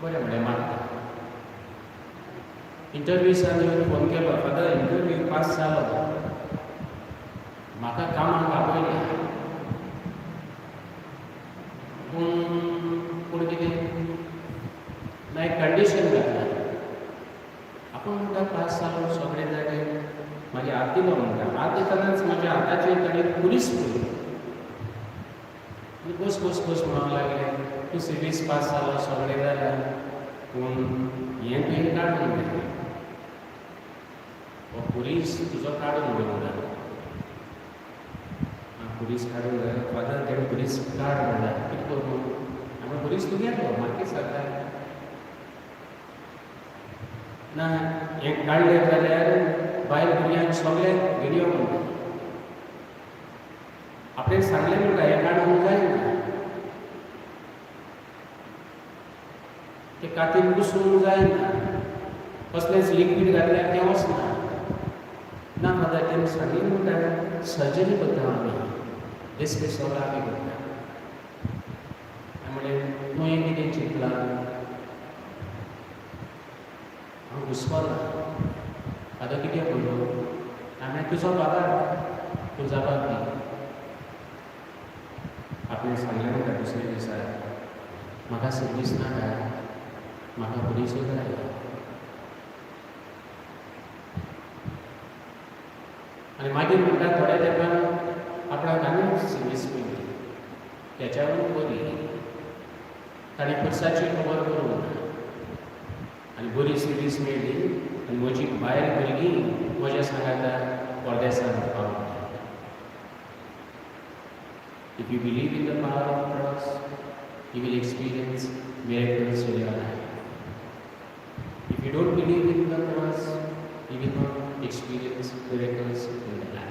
बरें म्हणलें, मागता. इंटरव्यू दिसान येवन फोन केलो, फादर इंटरव्यू पास जालो, म्हाका कामाक आपयलें, पूण पूण कितें ना, एक कंडिशन घातला. आपूण म्हणटा पास जालो, सगळें जालें, मागीर हात दिलो म्हणटा. हात दितनाच म्हज्या हाताचेर ताणें पुलीस पळयली आनी बस बस बस म्हणूंक लागले, तूं सर्वीस पास जालो, सगळें जालें, पूण हें तुवें काडून उडयलें, हो पुलीस तुजो काडून उडोवंक जाय. पुलीस काडून जाय फादर, तेणें पुलीस काड म्हणल्यार कितें करूं? आमी पुलीस तुगेलो, म्हाका कितें जाता ना. हें काडलें जाल्यार बायल भुरग्यांक सगळ्यांक घेवन यो म्हणटा. आपणें सांगलें म्हणटा, हें काडूंक जायना, ते कातीन पुसूंक जायना, कसलेंच लिक्वीड घातल्यार तें वचना. ना फादर, तेणें सांगलें म्हणटा, सर्जरी करता आमी, बेसबेस सगळें आमी करता. हांवें म्हणलें, तूं हें कितें चिंतलां? हांव घुस्पलां. फादर कितें करूं? हांवें तुजो बाबा, तूं जाबाब दी. आपणें सांगलें म्हणटा, दुसरे दिसा म्हाका सर्वीस नाका, म्हाका पुलीस जाय. आनी मागीर म्हणटा थोड्या तेंपान आपणाक आनी सर्वीस मेळ्ळी, त्याच्यावरून बरी. ताणें खुर्साची खबर करूंक ना आनी बरी सर्वीस मेळ्ळी. आनी म्हजी बायल भुरगीं म्हज्या सांगाता परदेसान पावता. If you believe in the power of cross, you will experience miracles in your life. If you don't believe in the cross, you will not experience miracles in your life.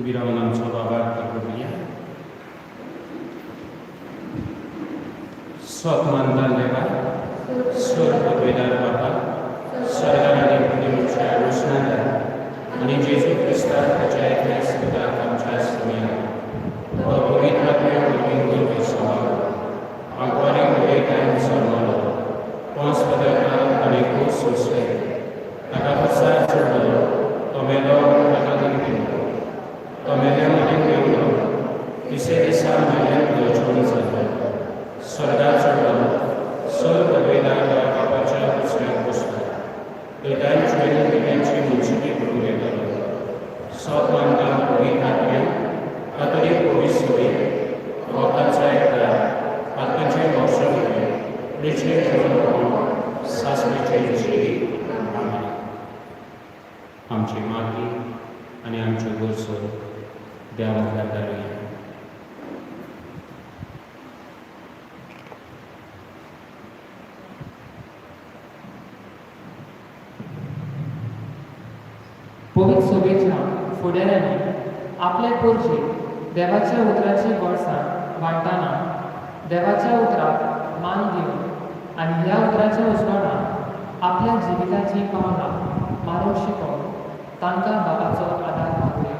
उबी रावन आमचो बाबा करुया. सत मानतान देवा, स्वर पदवेदार बाबा, स्वर्गान आनी पृथ्वीच्या रोशनादार आनी जेजू क्रिस्ताक ताच्या एकल्या सुताक आमच्या सुमया तो पवित्र आत्म्या वरवीं गुरवी सभाव आंकवारी उलयतान जल्मलो, पोंस पदरकार आनी खूब सोंसले, ताका खुर्सार चडलो, तो मेलो आनी ताका दिलो, तो मेल्या मदीं देंवलो, तिसऱ्या दिसा मेल्यान जिवंत जालो, स्वर्गार चडलो, सर पदवेदार बापाच्या दुसऱ्याक बसलो, थंयच्यान जिवेल्यांची मनसुकी करूंक येतलो. सत मानता पवित्र आत्म्या, कातोलीक पवित्र सभेक, भक्तांचो एकठार, पातकांचें मोक्षण, निश्चय जीवन, सासणीचें जिवीत. आमची माती आनी आमच्यो गरजो देवा मुखार घालुया. पवित्र सभेच्या फुडाऱ्यांनी आपले पोरजेक देवाच्या उतराची गोडसाण वांट्टाना देवाच्या उतराक मान दिवन आनी ह्या उतराच्या उजवाडान आपल्या जिविताचीं पावलां मारूंक शिकोवन तांकां बाबाचो आदार मागुया.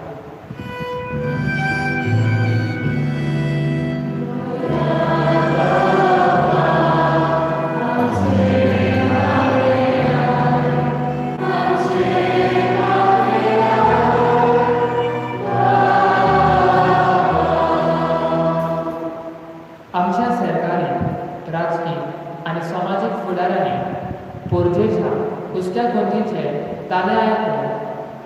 आमच्या सरकारी, राजकी आनी समाजीक फुडाऱ्यांनी पोरजेच्या हुस्क्या गोंदीचे ताले आयकून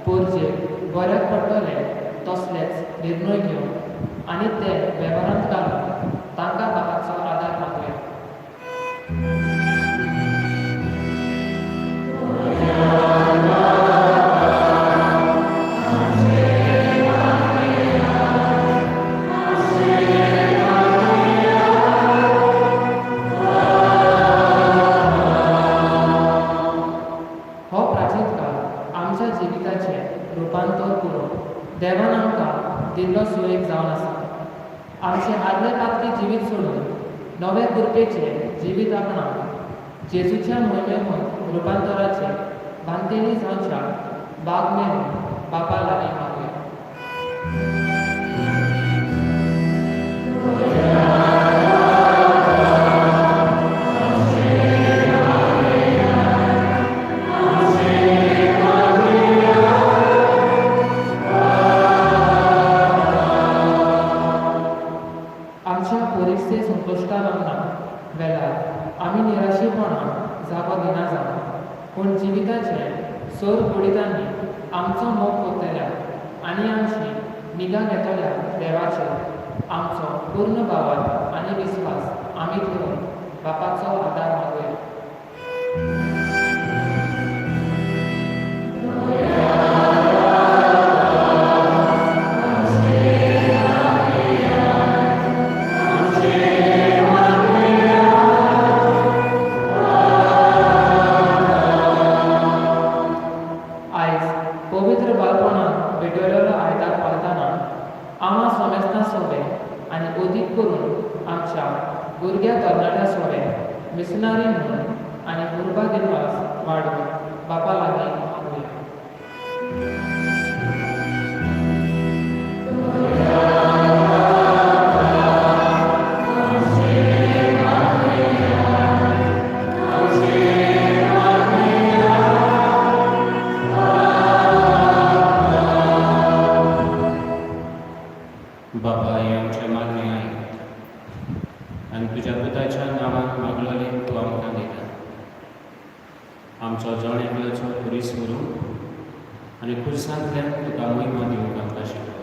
पोरजेक बऱ्याक पडटले तसलेच निर्णय घेवन आनी ते वेव्हारांत घालून तांकां बाबाचो आदार मागुया. हो प्राचीन काळ आमच्या जिविताचें रुपांतर करून देवान आमकां दिल्लो सुयोग जावन आसा. आमचें आदले पातकी जिवीत सोडून नवे कृपेचें जिवीत आपणावन जेजूच्या मोहिमेमत रुपांतराचे बांदेली जावच्या बाग मेळून बापा लागीं मागुया. आमच्या परिस्थिती संकश्टां लागना वेळार आमी निराशेपणाक जागो दिना जावं, पूण जिविताचे सर गुडितांनी आमचो मोग करतल्या आनी आमची निगा घेतल्या देवाचेर आमचो पूर्ण भावार आनी विस्वास आमी ठेवून बापाचो आदार मागुया. आयज पवित्र बालपणान भेटवलेलो आयतार पाळटाना आमा समेस्तां सोबे आनी अदीक करून आमच्या भुरग्या तरणाट्या सोबे मिसनारी म्हणून आनी उर्बा दिनवास वाडून बापा लागीं मागुया. बाबा, हे आमचें मागणें आयक. आनी तुज्या पुताच्या नांवान मागलेलें तूं आमकां दिता. आमचो जण एकल्याचो खुरीस करूं आनी खुर्सांतल्यान तुका महिमा दिवंक आमकां शिकय.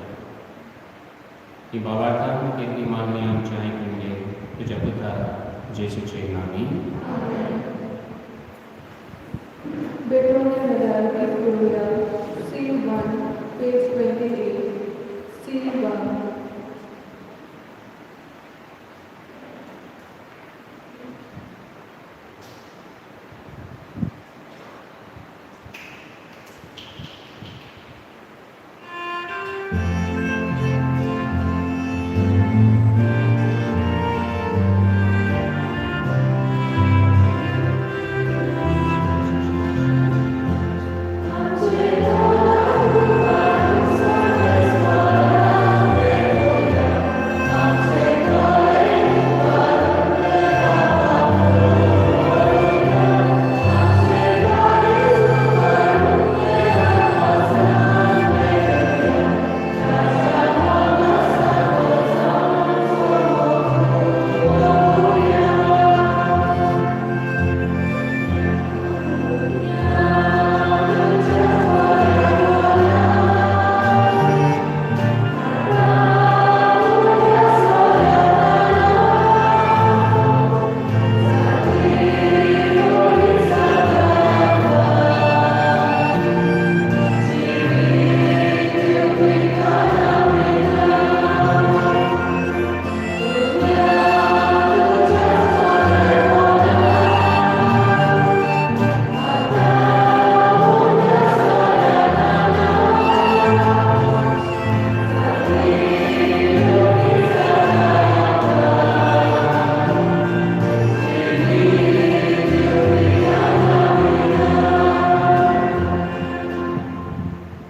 ही बाबार्थान केल्ली मागणी आमची आयकून घे तुज्या पुता जेजूचे नामी. Betonia Nadal Victoria, C1, page 28, C1.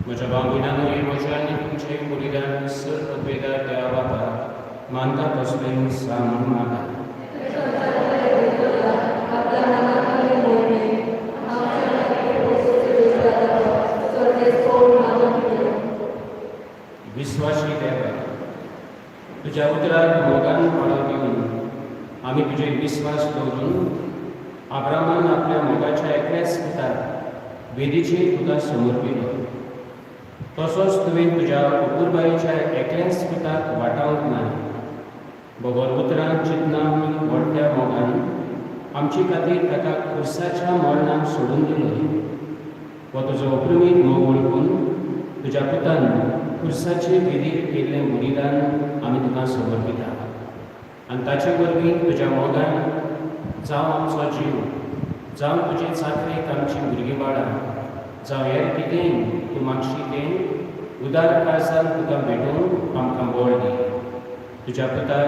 म्हज्या भाव भयणांनो, हे म्हजें आनी तुमचें बलिदान सर पदवेदार देवा बापा मानता तसलें सा म्हूण मागा. आपल्या मनातले मोडणे आमच्या खातीर सर्वेस्पोर मानून दिलो. विस्वाशी देवा, तुज्या उतराक मोगान पाळो दिवन आमी तुजेर विस्वास दवरून आब्रामान आपल्या मोगाच्या एकल्याच पुताक वेदीचेर तुका समर्पिलो, तसोच तुवें तुज्या अपुरबायेच्या एकल्याच पुताक वाटावंक ना बगर उतरां चिंतनां आनी व्हडल्या मोगान आमचे खातीर ताका खुर्साच्या मरणाक सोडून दिलो. हो तुजो अप्रमीत मोग वळखून तुज्या पुतान खुर्साचे वेदीर केल्लें बलिदान आमी तुका समर्पिता आनी ताचे वरवीं तुज्या मोगान जावं आमचो जीव, जावं तुजे चाकरेक आमचीं भुरगीं बाळां, जावं हेर कितेंय तूं मागशी तें उदार काळजान तुका भेटोवन आमकां बळ दी. तुज्या पुता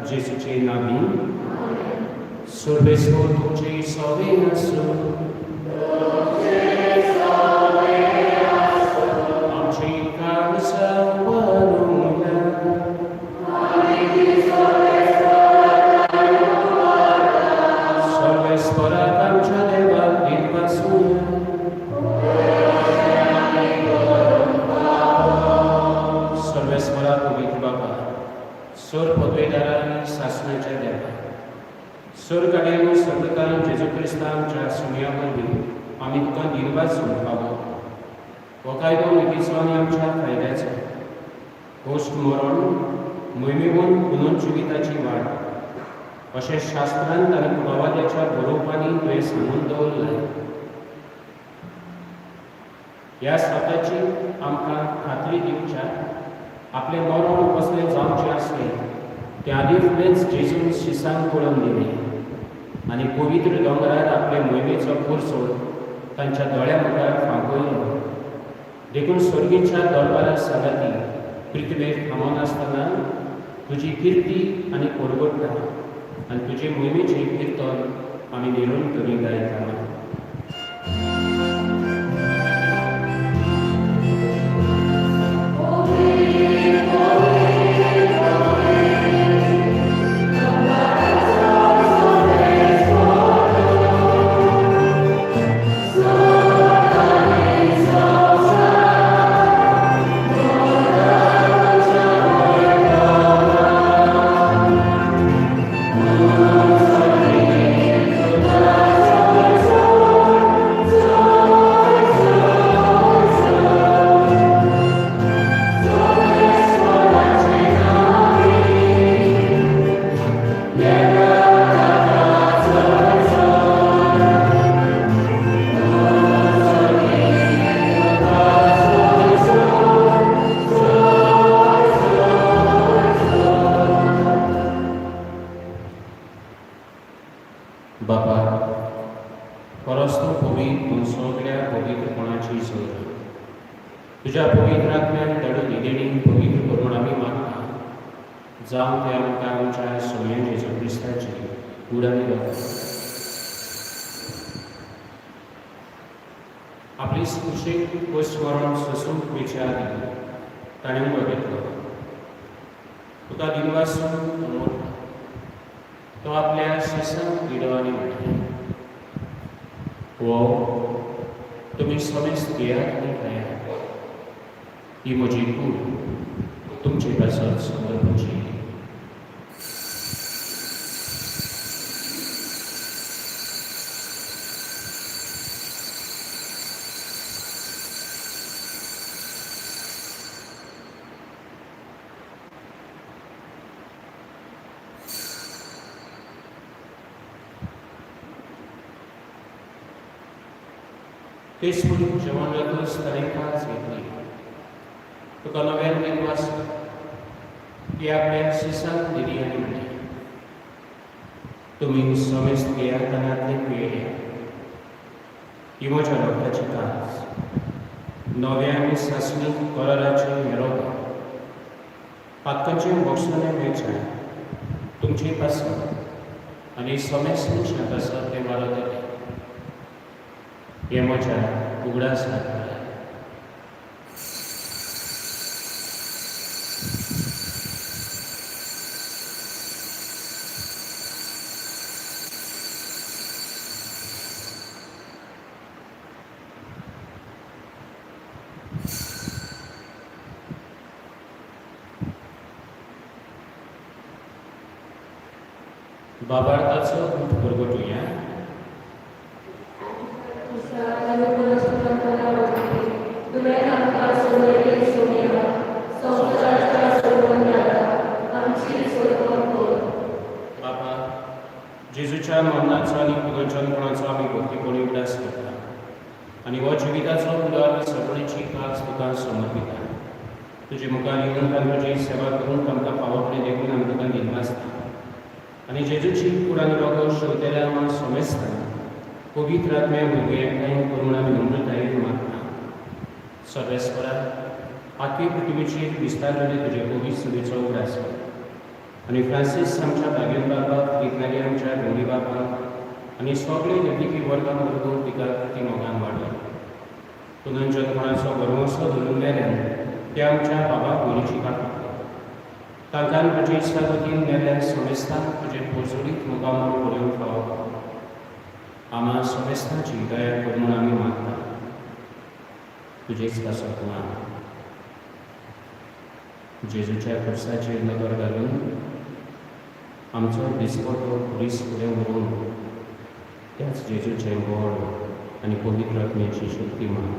जेजूचे नामी. सर्वेस्पोर तुमचे सवे आसूं. आमची काळजां वरुया. सर्वेस्पराक आमच्या देवाक दिनवासूया. सर्वेस्परा पवित्र बाबा, सर पदवेदारा आनी सासणाच्या देवा, सर काड्यान सगळ्यान जेजू क्रिस्ता आमच्या सुमया वरवीं आमी तुका दिनवास फावो. हो कायदो नितीचो आनी आमच्या फायद्याचो. पोस्ट मरण मोहिमेवन पुनर्जिविताची वाट अशें शास्त्रांत आनी पुरावाद्याच्या बरोवपांनी तुवें सांगून दवरलां. ह्या स्वताची आमकां खात्री दिवच्याक आपलें मरण कसलें जावचें आसलें तें आदीं फुडेंच जेजून शिसांक पळोवन दिलें आनी पवित्र दोंगरार आपले मोहिमेचो पुरसोड तांच्या दोळ्या मुखार फांकयलो. देखून स्वर्गीच्या दरबारा सांगाती पृथ्वेर थांबनासतना तुजी किर्ती आनी परगटता आनी तुजे मोहिमेचें किर्तन आमी निरंतरी गायता. Amen. पवित्र सगळ्या पवित्रपणाची सोय तुज्या पवित्र आत्म्यान धाडून देणी पवित्र करून आमी मागता जावं ते आमकां आमच्या सोम्या जेजू क्रिस्ताची कूड आनी रगत. आपली कुशीक स्मरण सोसूंक वेच्या आदी ताणें उबो घेतलो, तुका दिनवासून मोडलो, तो आपल्या शिसांक दिलो आनी म्हणलें, हो तुमी समेस्त घेयात आनी खायात, ही म्हजी कूड तुमचे पासत समर्पणची. तेच म्हणून जेवण जातकच ताणें कास घेतली, तुका नव्यान दिनवास ती आपल्या शिसांक दिली आनी म्हणलें, तुमी समेस्त घेयात आनी आतले पियेयात, ही म्हज्या रगताची कास, नव्या आनी सासणीक कराराचें हें रगत, पातकाचें भोगसणें मेळचें तुमचे पासत आनी समेस्त मनशां पासत तें वाडत येतलें. हें म्हज्या उगडासाक करात. बाबार्थाचो उठ परगटुया. बाबा, जेजूच्या मरणाचो आनी पुनर्जनपणाचो आमी भक्तीपणी उगडास करता आनी हो जिविताचो उदो आमी सगळीची कास तुका समर्पिता. तुजे मुखार येवन आनी तुजी सेवा करूंक आमकां फावोपणें देखून आमी तुका दिनवासता आनी जेजूची कूड आनी रगत शेवतेल्या आमकां समेस्तां पवित्र आत्म्या भुरगीं एकठांय करून आमी नम्रतायेन मागता. सर्वेस्परा, आखी पृथ्वीचेर विस्तारलेले तुजे पवित्र सभेचो उगडास कर आनी फ्रांसीस आमच्या भाग्यन बाबाक, विज्ञानी आमच्या गौरी बाबाक आनी सगळे लेखिकी वर्गां बरोबर तिका ती मोगान वाडय. पुनर्जनपणाचो भरवंसो धरून मेल्यान ते आमच्या बाबा भयणीची काकूट कर. तांकां तुजे इश्टा वतीन मेल्ल्या समेस्तांक तुजे पोजडीत मुखामळ पळोवंक फावो कर. आमा समेस्तांची दया कर म्हूण आमी मागता तुजेच पासत मान. जेजूच्या खुर्साचेर नदर घालून आमचो दिसपटो खुरीस फुडें व्हरून त्याच जेजूचें गोड आनी पवित्र आत्म्याची शक्ती मान.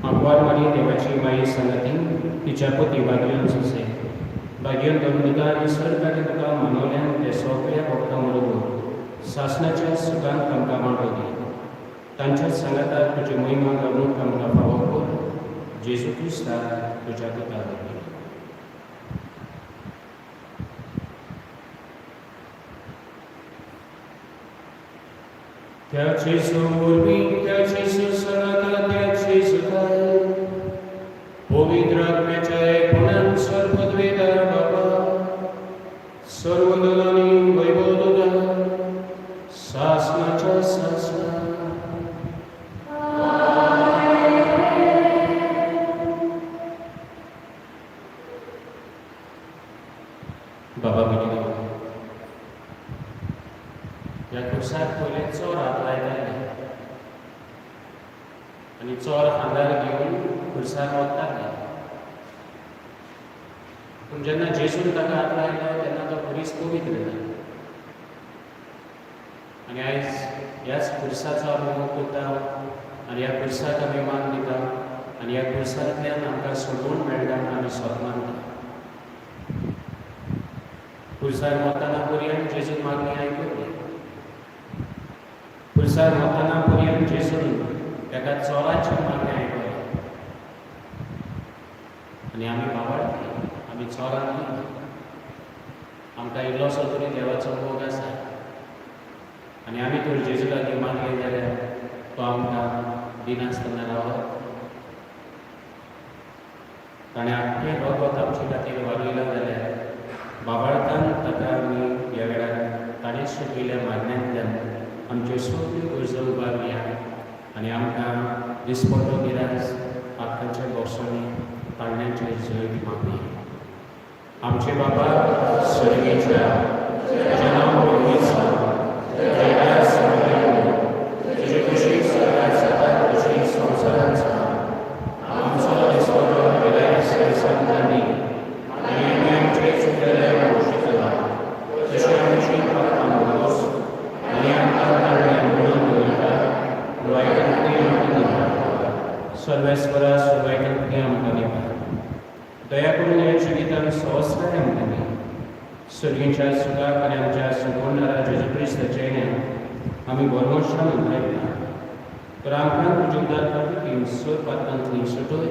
आंकवार मारी देवाची माई सांगाती तिच्या पती भाग्यन सुसे भाग्यन दोमिनिका आनी सर्गांनी तुका मानवल्यान ते सगळ्या भक्तां बरोबर सासणाच्या सुखान तांकां वांटो दी. तांच्या सांगाताक तुजी महिमा घालूंक आमकां फावो कर. जेजू क्रिस्ता तुज्या पुता वरवीं. त्याचे वरवीं, त्याचे सांगाता, त्याचे सुखाय पवित्र आत्म्याच्या एकपणान सर्वद्वेदा बाबा सर्वदनानी वैभव तुका सासणाच्या सासणा. बाबा भयणीनो, ह्या खुर्साक पयले चोर हात लायताले आनी चोर खांदार घेवन खुर्सार वताले, पूण जेन्ना जेजून ताका हात लायलो तेन्ना तो खुरीस पवित्र जालो. आनी आयज ह्याच खुर्साचो आमी मोग करता आनी ह्या खुर्साक आमी मान दिता आनी ह्या खुर्सांतल्यान आमकां सोडवण मेळटा म्हूण आमी सोत मानता. खुर्सार वतना पर्यंत जेजून मागणी आयकली. खुर्सार वतना पर्यंत जेजून ताका चोराची मागणी आयकली आनी आमी बाबाडली, आमी चोरां न्ही. आमकां इल्लोसो तरी देवाचो मोग आसा आनी आमी तर जेजू लागीं मागलें जाल्यार तो आमकां दिनासतना रावत. ताणें आख्खें रगत आमचे खातीर वाडयलां जाल्यार बाबाळतान ताका आमी ह्या वेळार ताणें शिकयल्या मागण्यांतल्यान आमच्यो सगल्यो गरजो उबारुया आनी आमकां दिसपट्टो गिरास पातकांच्या बोक्सांनी ताळण्याचें जैत मागुया. आमचे बाबा सर्गेच्या, तुजें नांव पवित्र जावं, तुजें राज स्वर्गांत येवं, तुजे कुशीक स्वर्गांत जाता तशी संवसारांत जावं. आमचो दिसपट्टो गिरायक आमकां दी आनी आमी आमचे चुकलेले भोगशितला तशें आमची पापां भोगोस आनी आमकां ताळण्यान म्हणून दवरता वायटांतली आमकां निवार. सर्वेस्वरा वायटांतली आमकां निवार. दया करून ह्या जिवितान सहस्राय आमकां दी. सर्गीच्या सुखाक आनी आमच्या सुगोणारा जेजू क्रिस्ताच्या येण्यान आमी भरवंशान उलयता. तर आमकां तुज्या उदार खातीर सोर पात्रांतली सुटय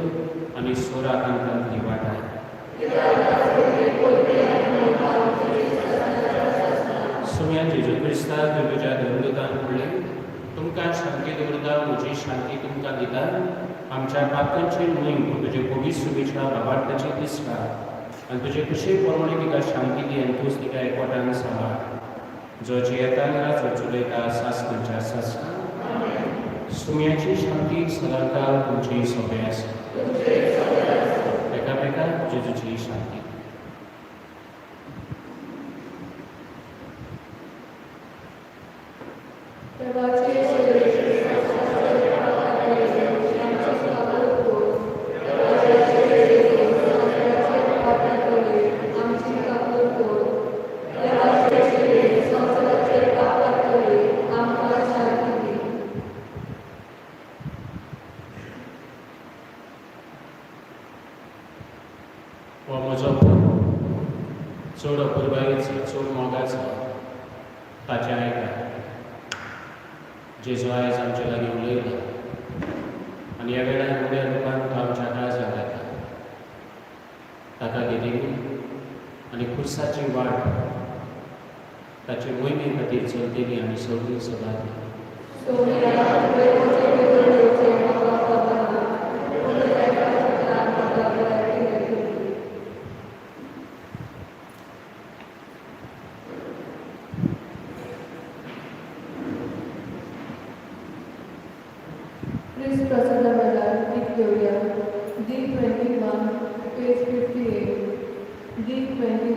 आनी सोर आकांतांतली वाटाय. सुम्या जेजू क्रिस्ता, तुवें तुज्या धर्मदूतान म्हणलें, तुमकां शांती दवरता, म्हजी शांती तुमकां दिता. आमच्या पातकांचेर न्हय पूण तुजे पवित्र सुबेच्या बाबार्थाची दिसता आनी तुजे कुशे प्रमाणे तिका शांती दी आनी तूंच तिका एकवटान सांबाळ, जो जियेता राजो चलयता सासणाच्या सासणा. सुम्याची शांती सदांकाळ तुमची सोबे आसा. एकामेकाक जेजूची शांती. देवाचे आमकां शांती दी. हो म्हजो पूत चड अपुरबायेचो, चड मोगाचो, ताचें आयका. जेजू आयज आमचे लागीं उलयला आनी ह्या वेळार उण्या रुपान तो आमच्या काळजांत येता. ताका घेतिल्ली आनी खुर्साची वाट ताचे मोहिमे खातीर चलतली आमी सगळीं सदां. सोम्या, तुवें म्हजे भितर येवचें म्हाका खबर ना, पूण एका चिंतनान म्हाका भलायकी मेळटली. प्लीज प्रसादा वेळार गीत घेवया. D 21, page 58. D 21.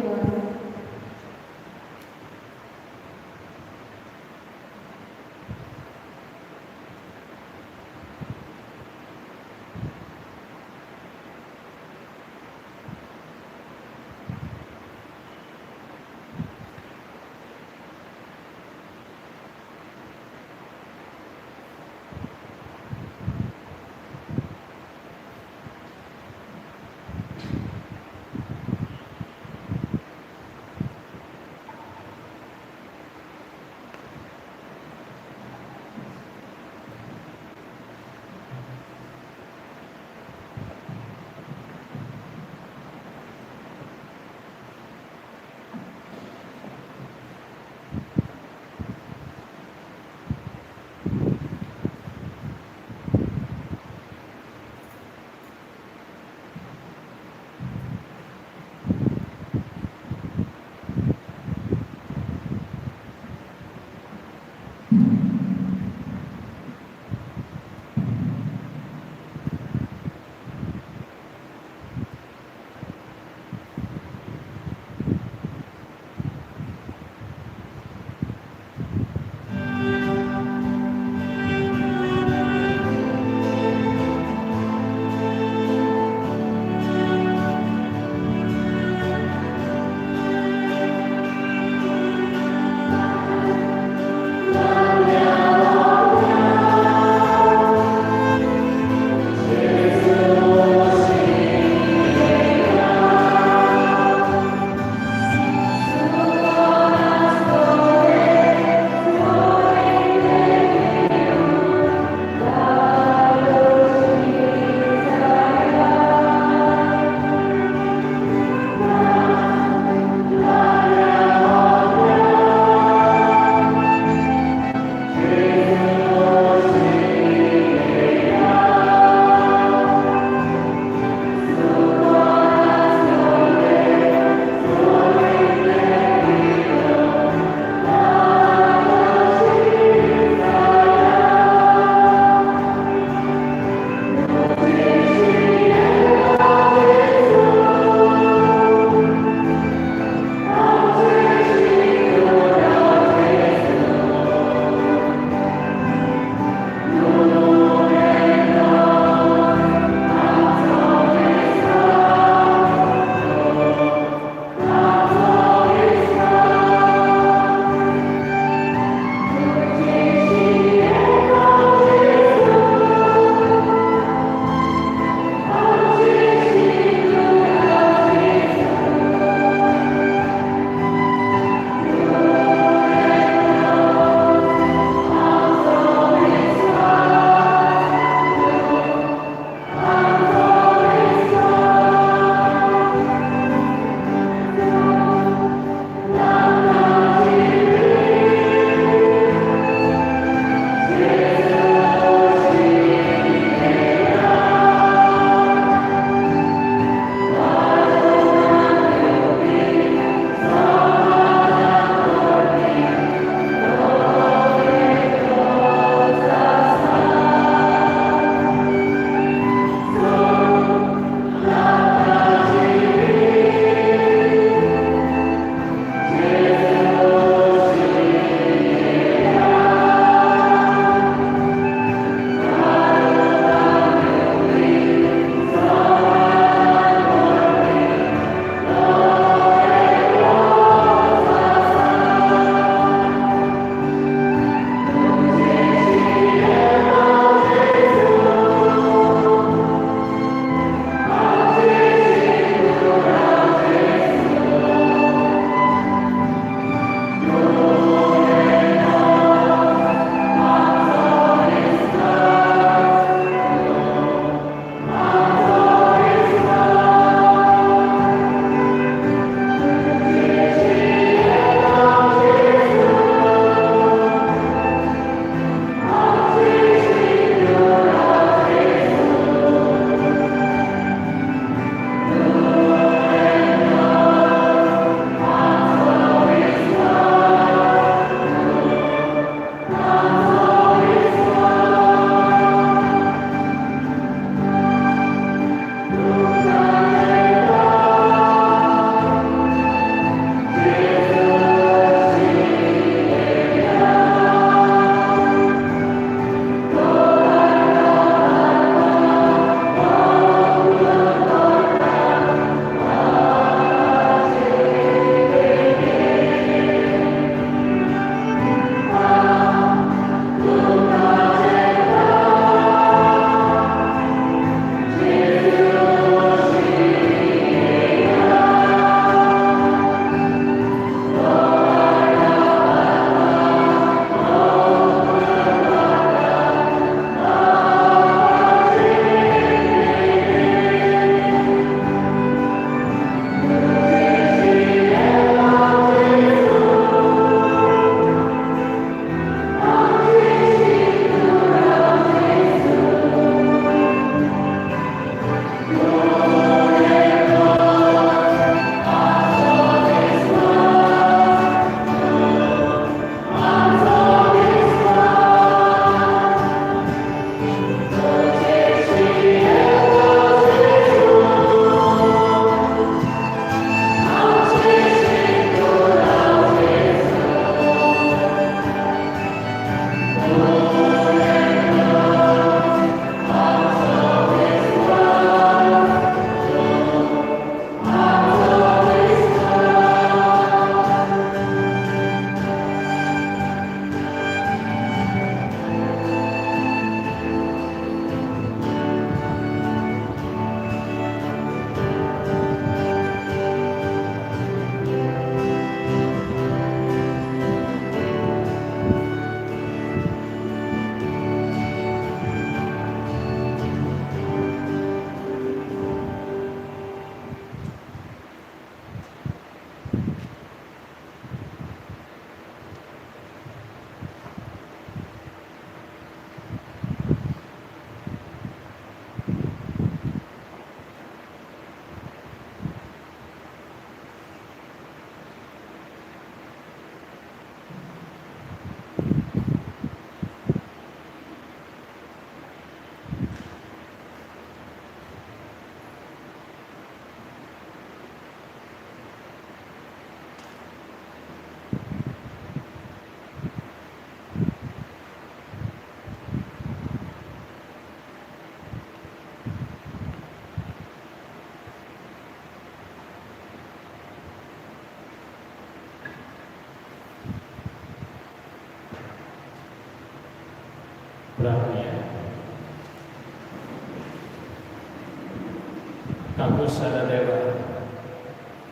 काकूस जाला देवा,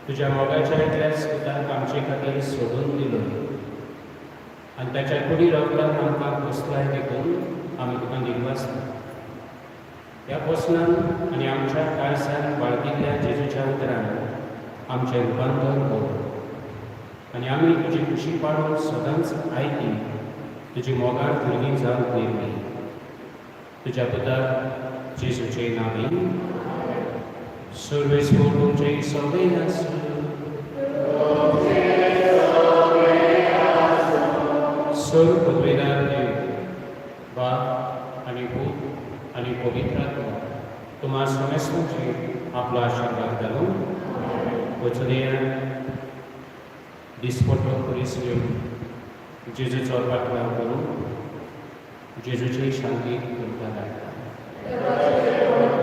तुज्या मोगाच्या एकल्याच पुताक आमचे खातीर सोडून दिलो आनी ताच्या कुडी रोगतान आमकां पोसलाय, देखून आमी तुका दिनवासता. ह्या पोसणान आनी आमच्या काळजान बाळगिल्ल्या जेजूच्या उतरान आमचें रुपांतर कर आनी आमी तुजी खुशी पाळून सदांच आयकी तुजी मोगाळ भुरगीं जावन निर्मी. तुज्या पुताक जेजूचे नांवीन. सर्वेस्पोर तुमचे सगळे आसूं. सर्व पदवेदार देव बाप आनी पूत आनी पवित्र आत्मो तुम्हा समेस्तांचेर आपलो आशिर्वाद घालून. वचुया, दिसपटो खुरीस घेवन जेजूचो पाटलाव करून जेजूची शांती तुमकां धाडटा. देवाचे.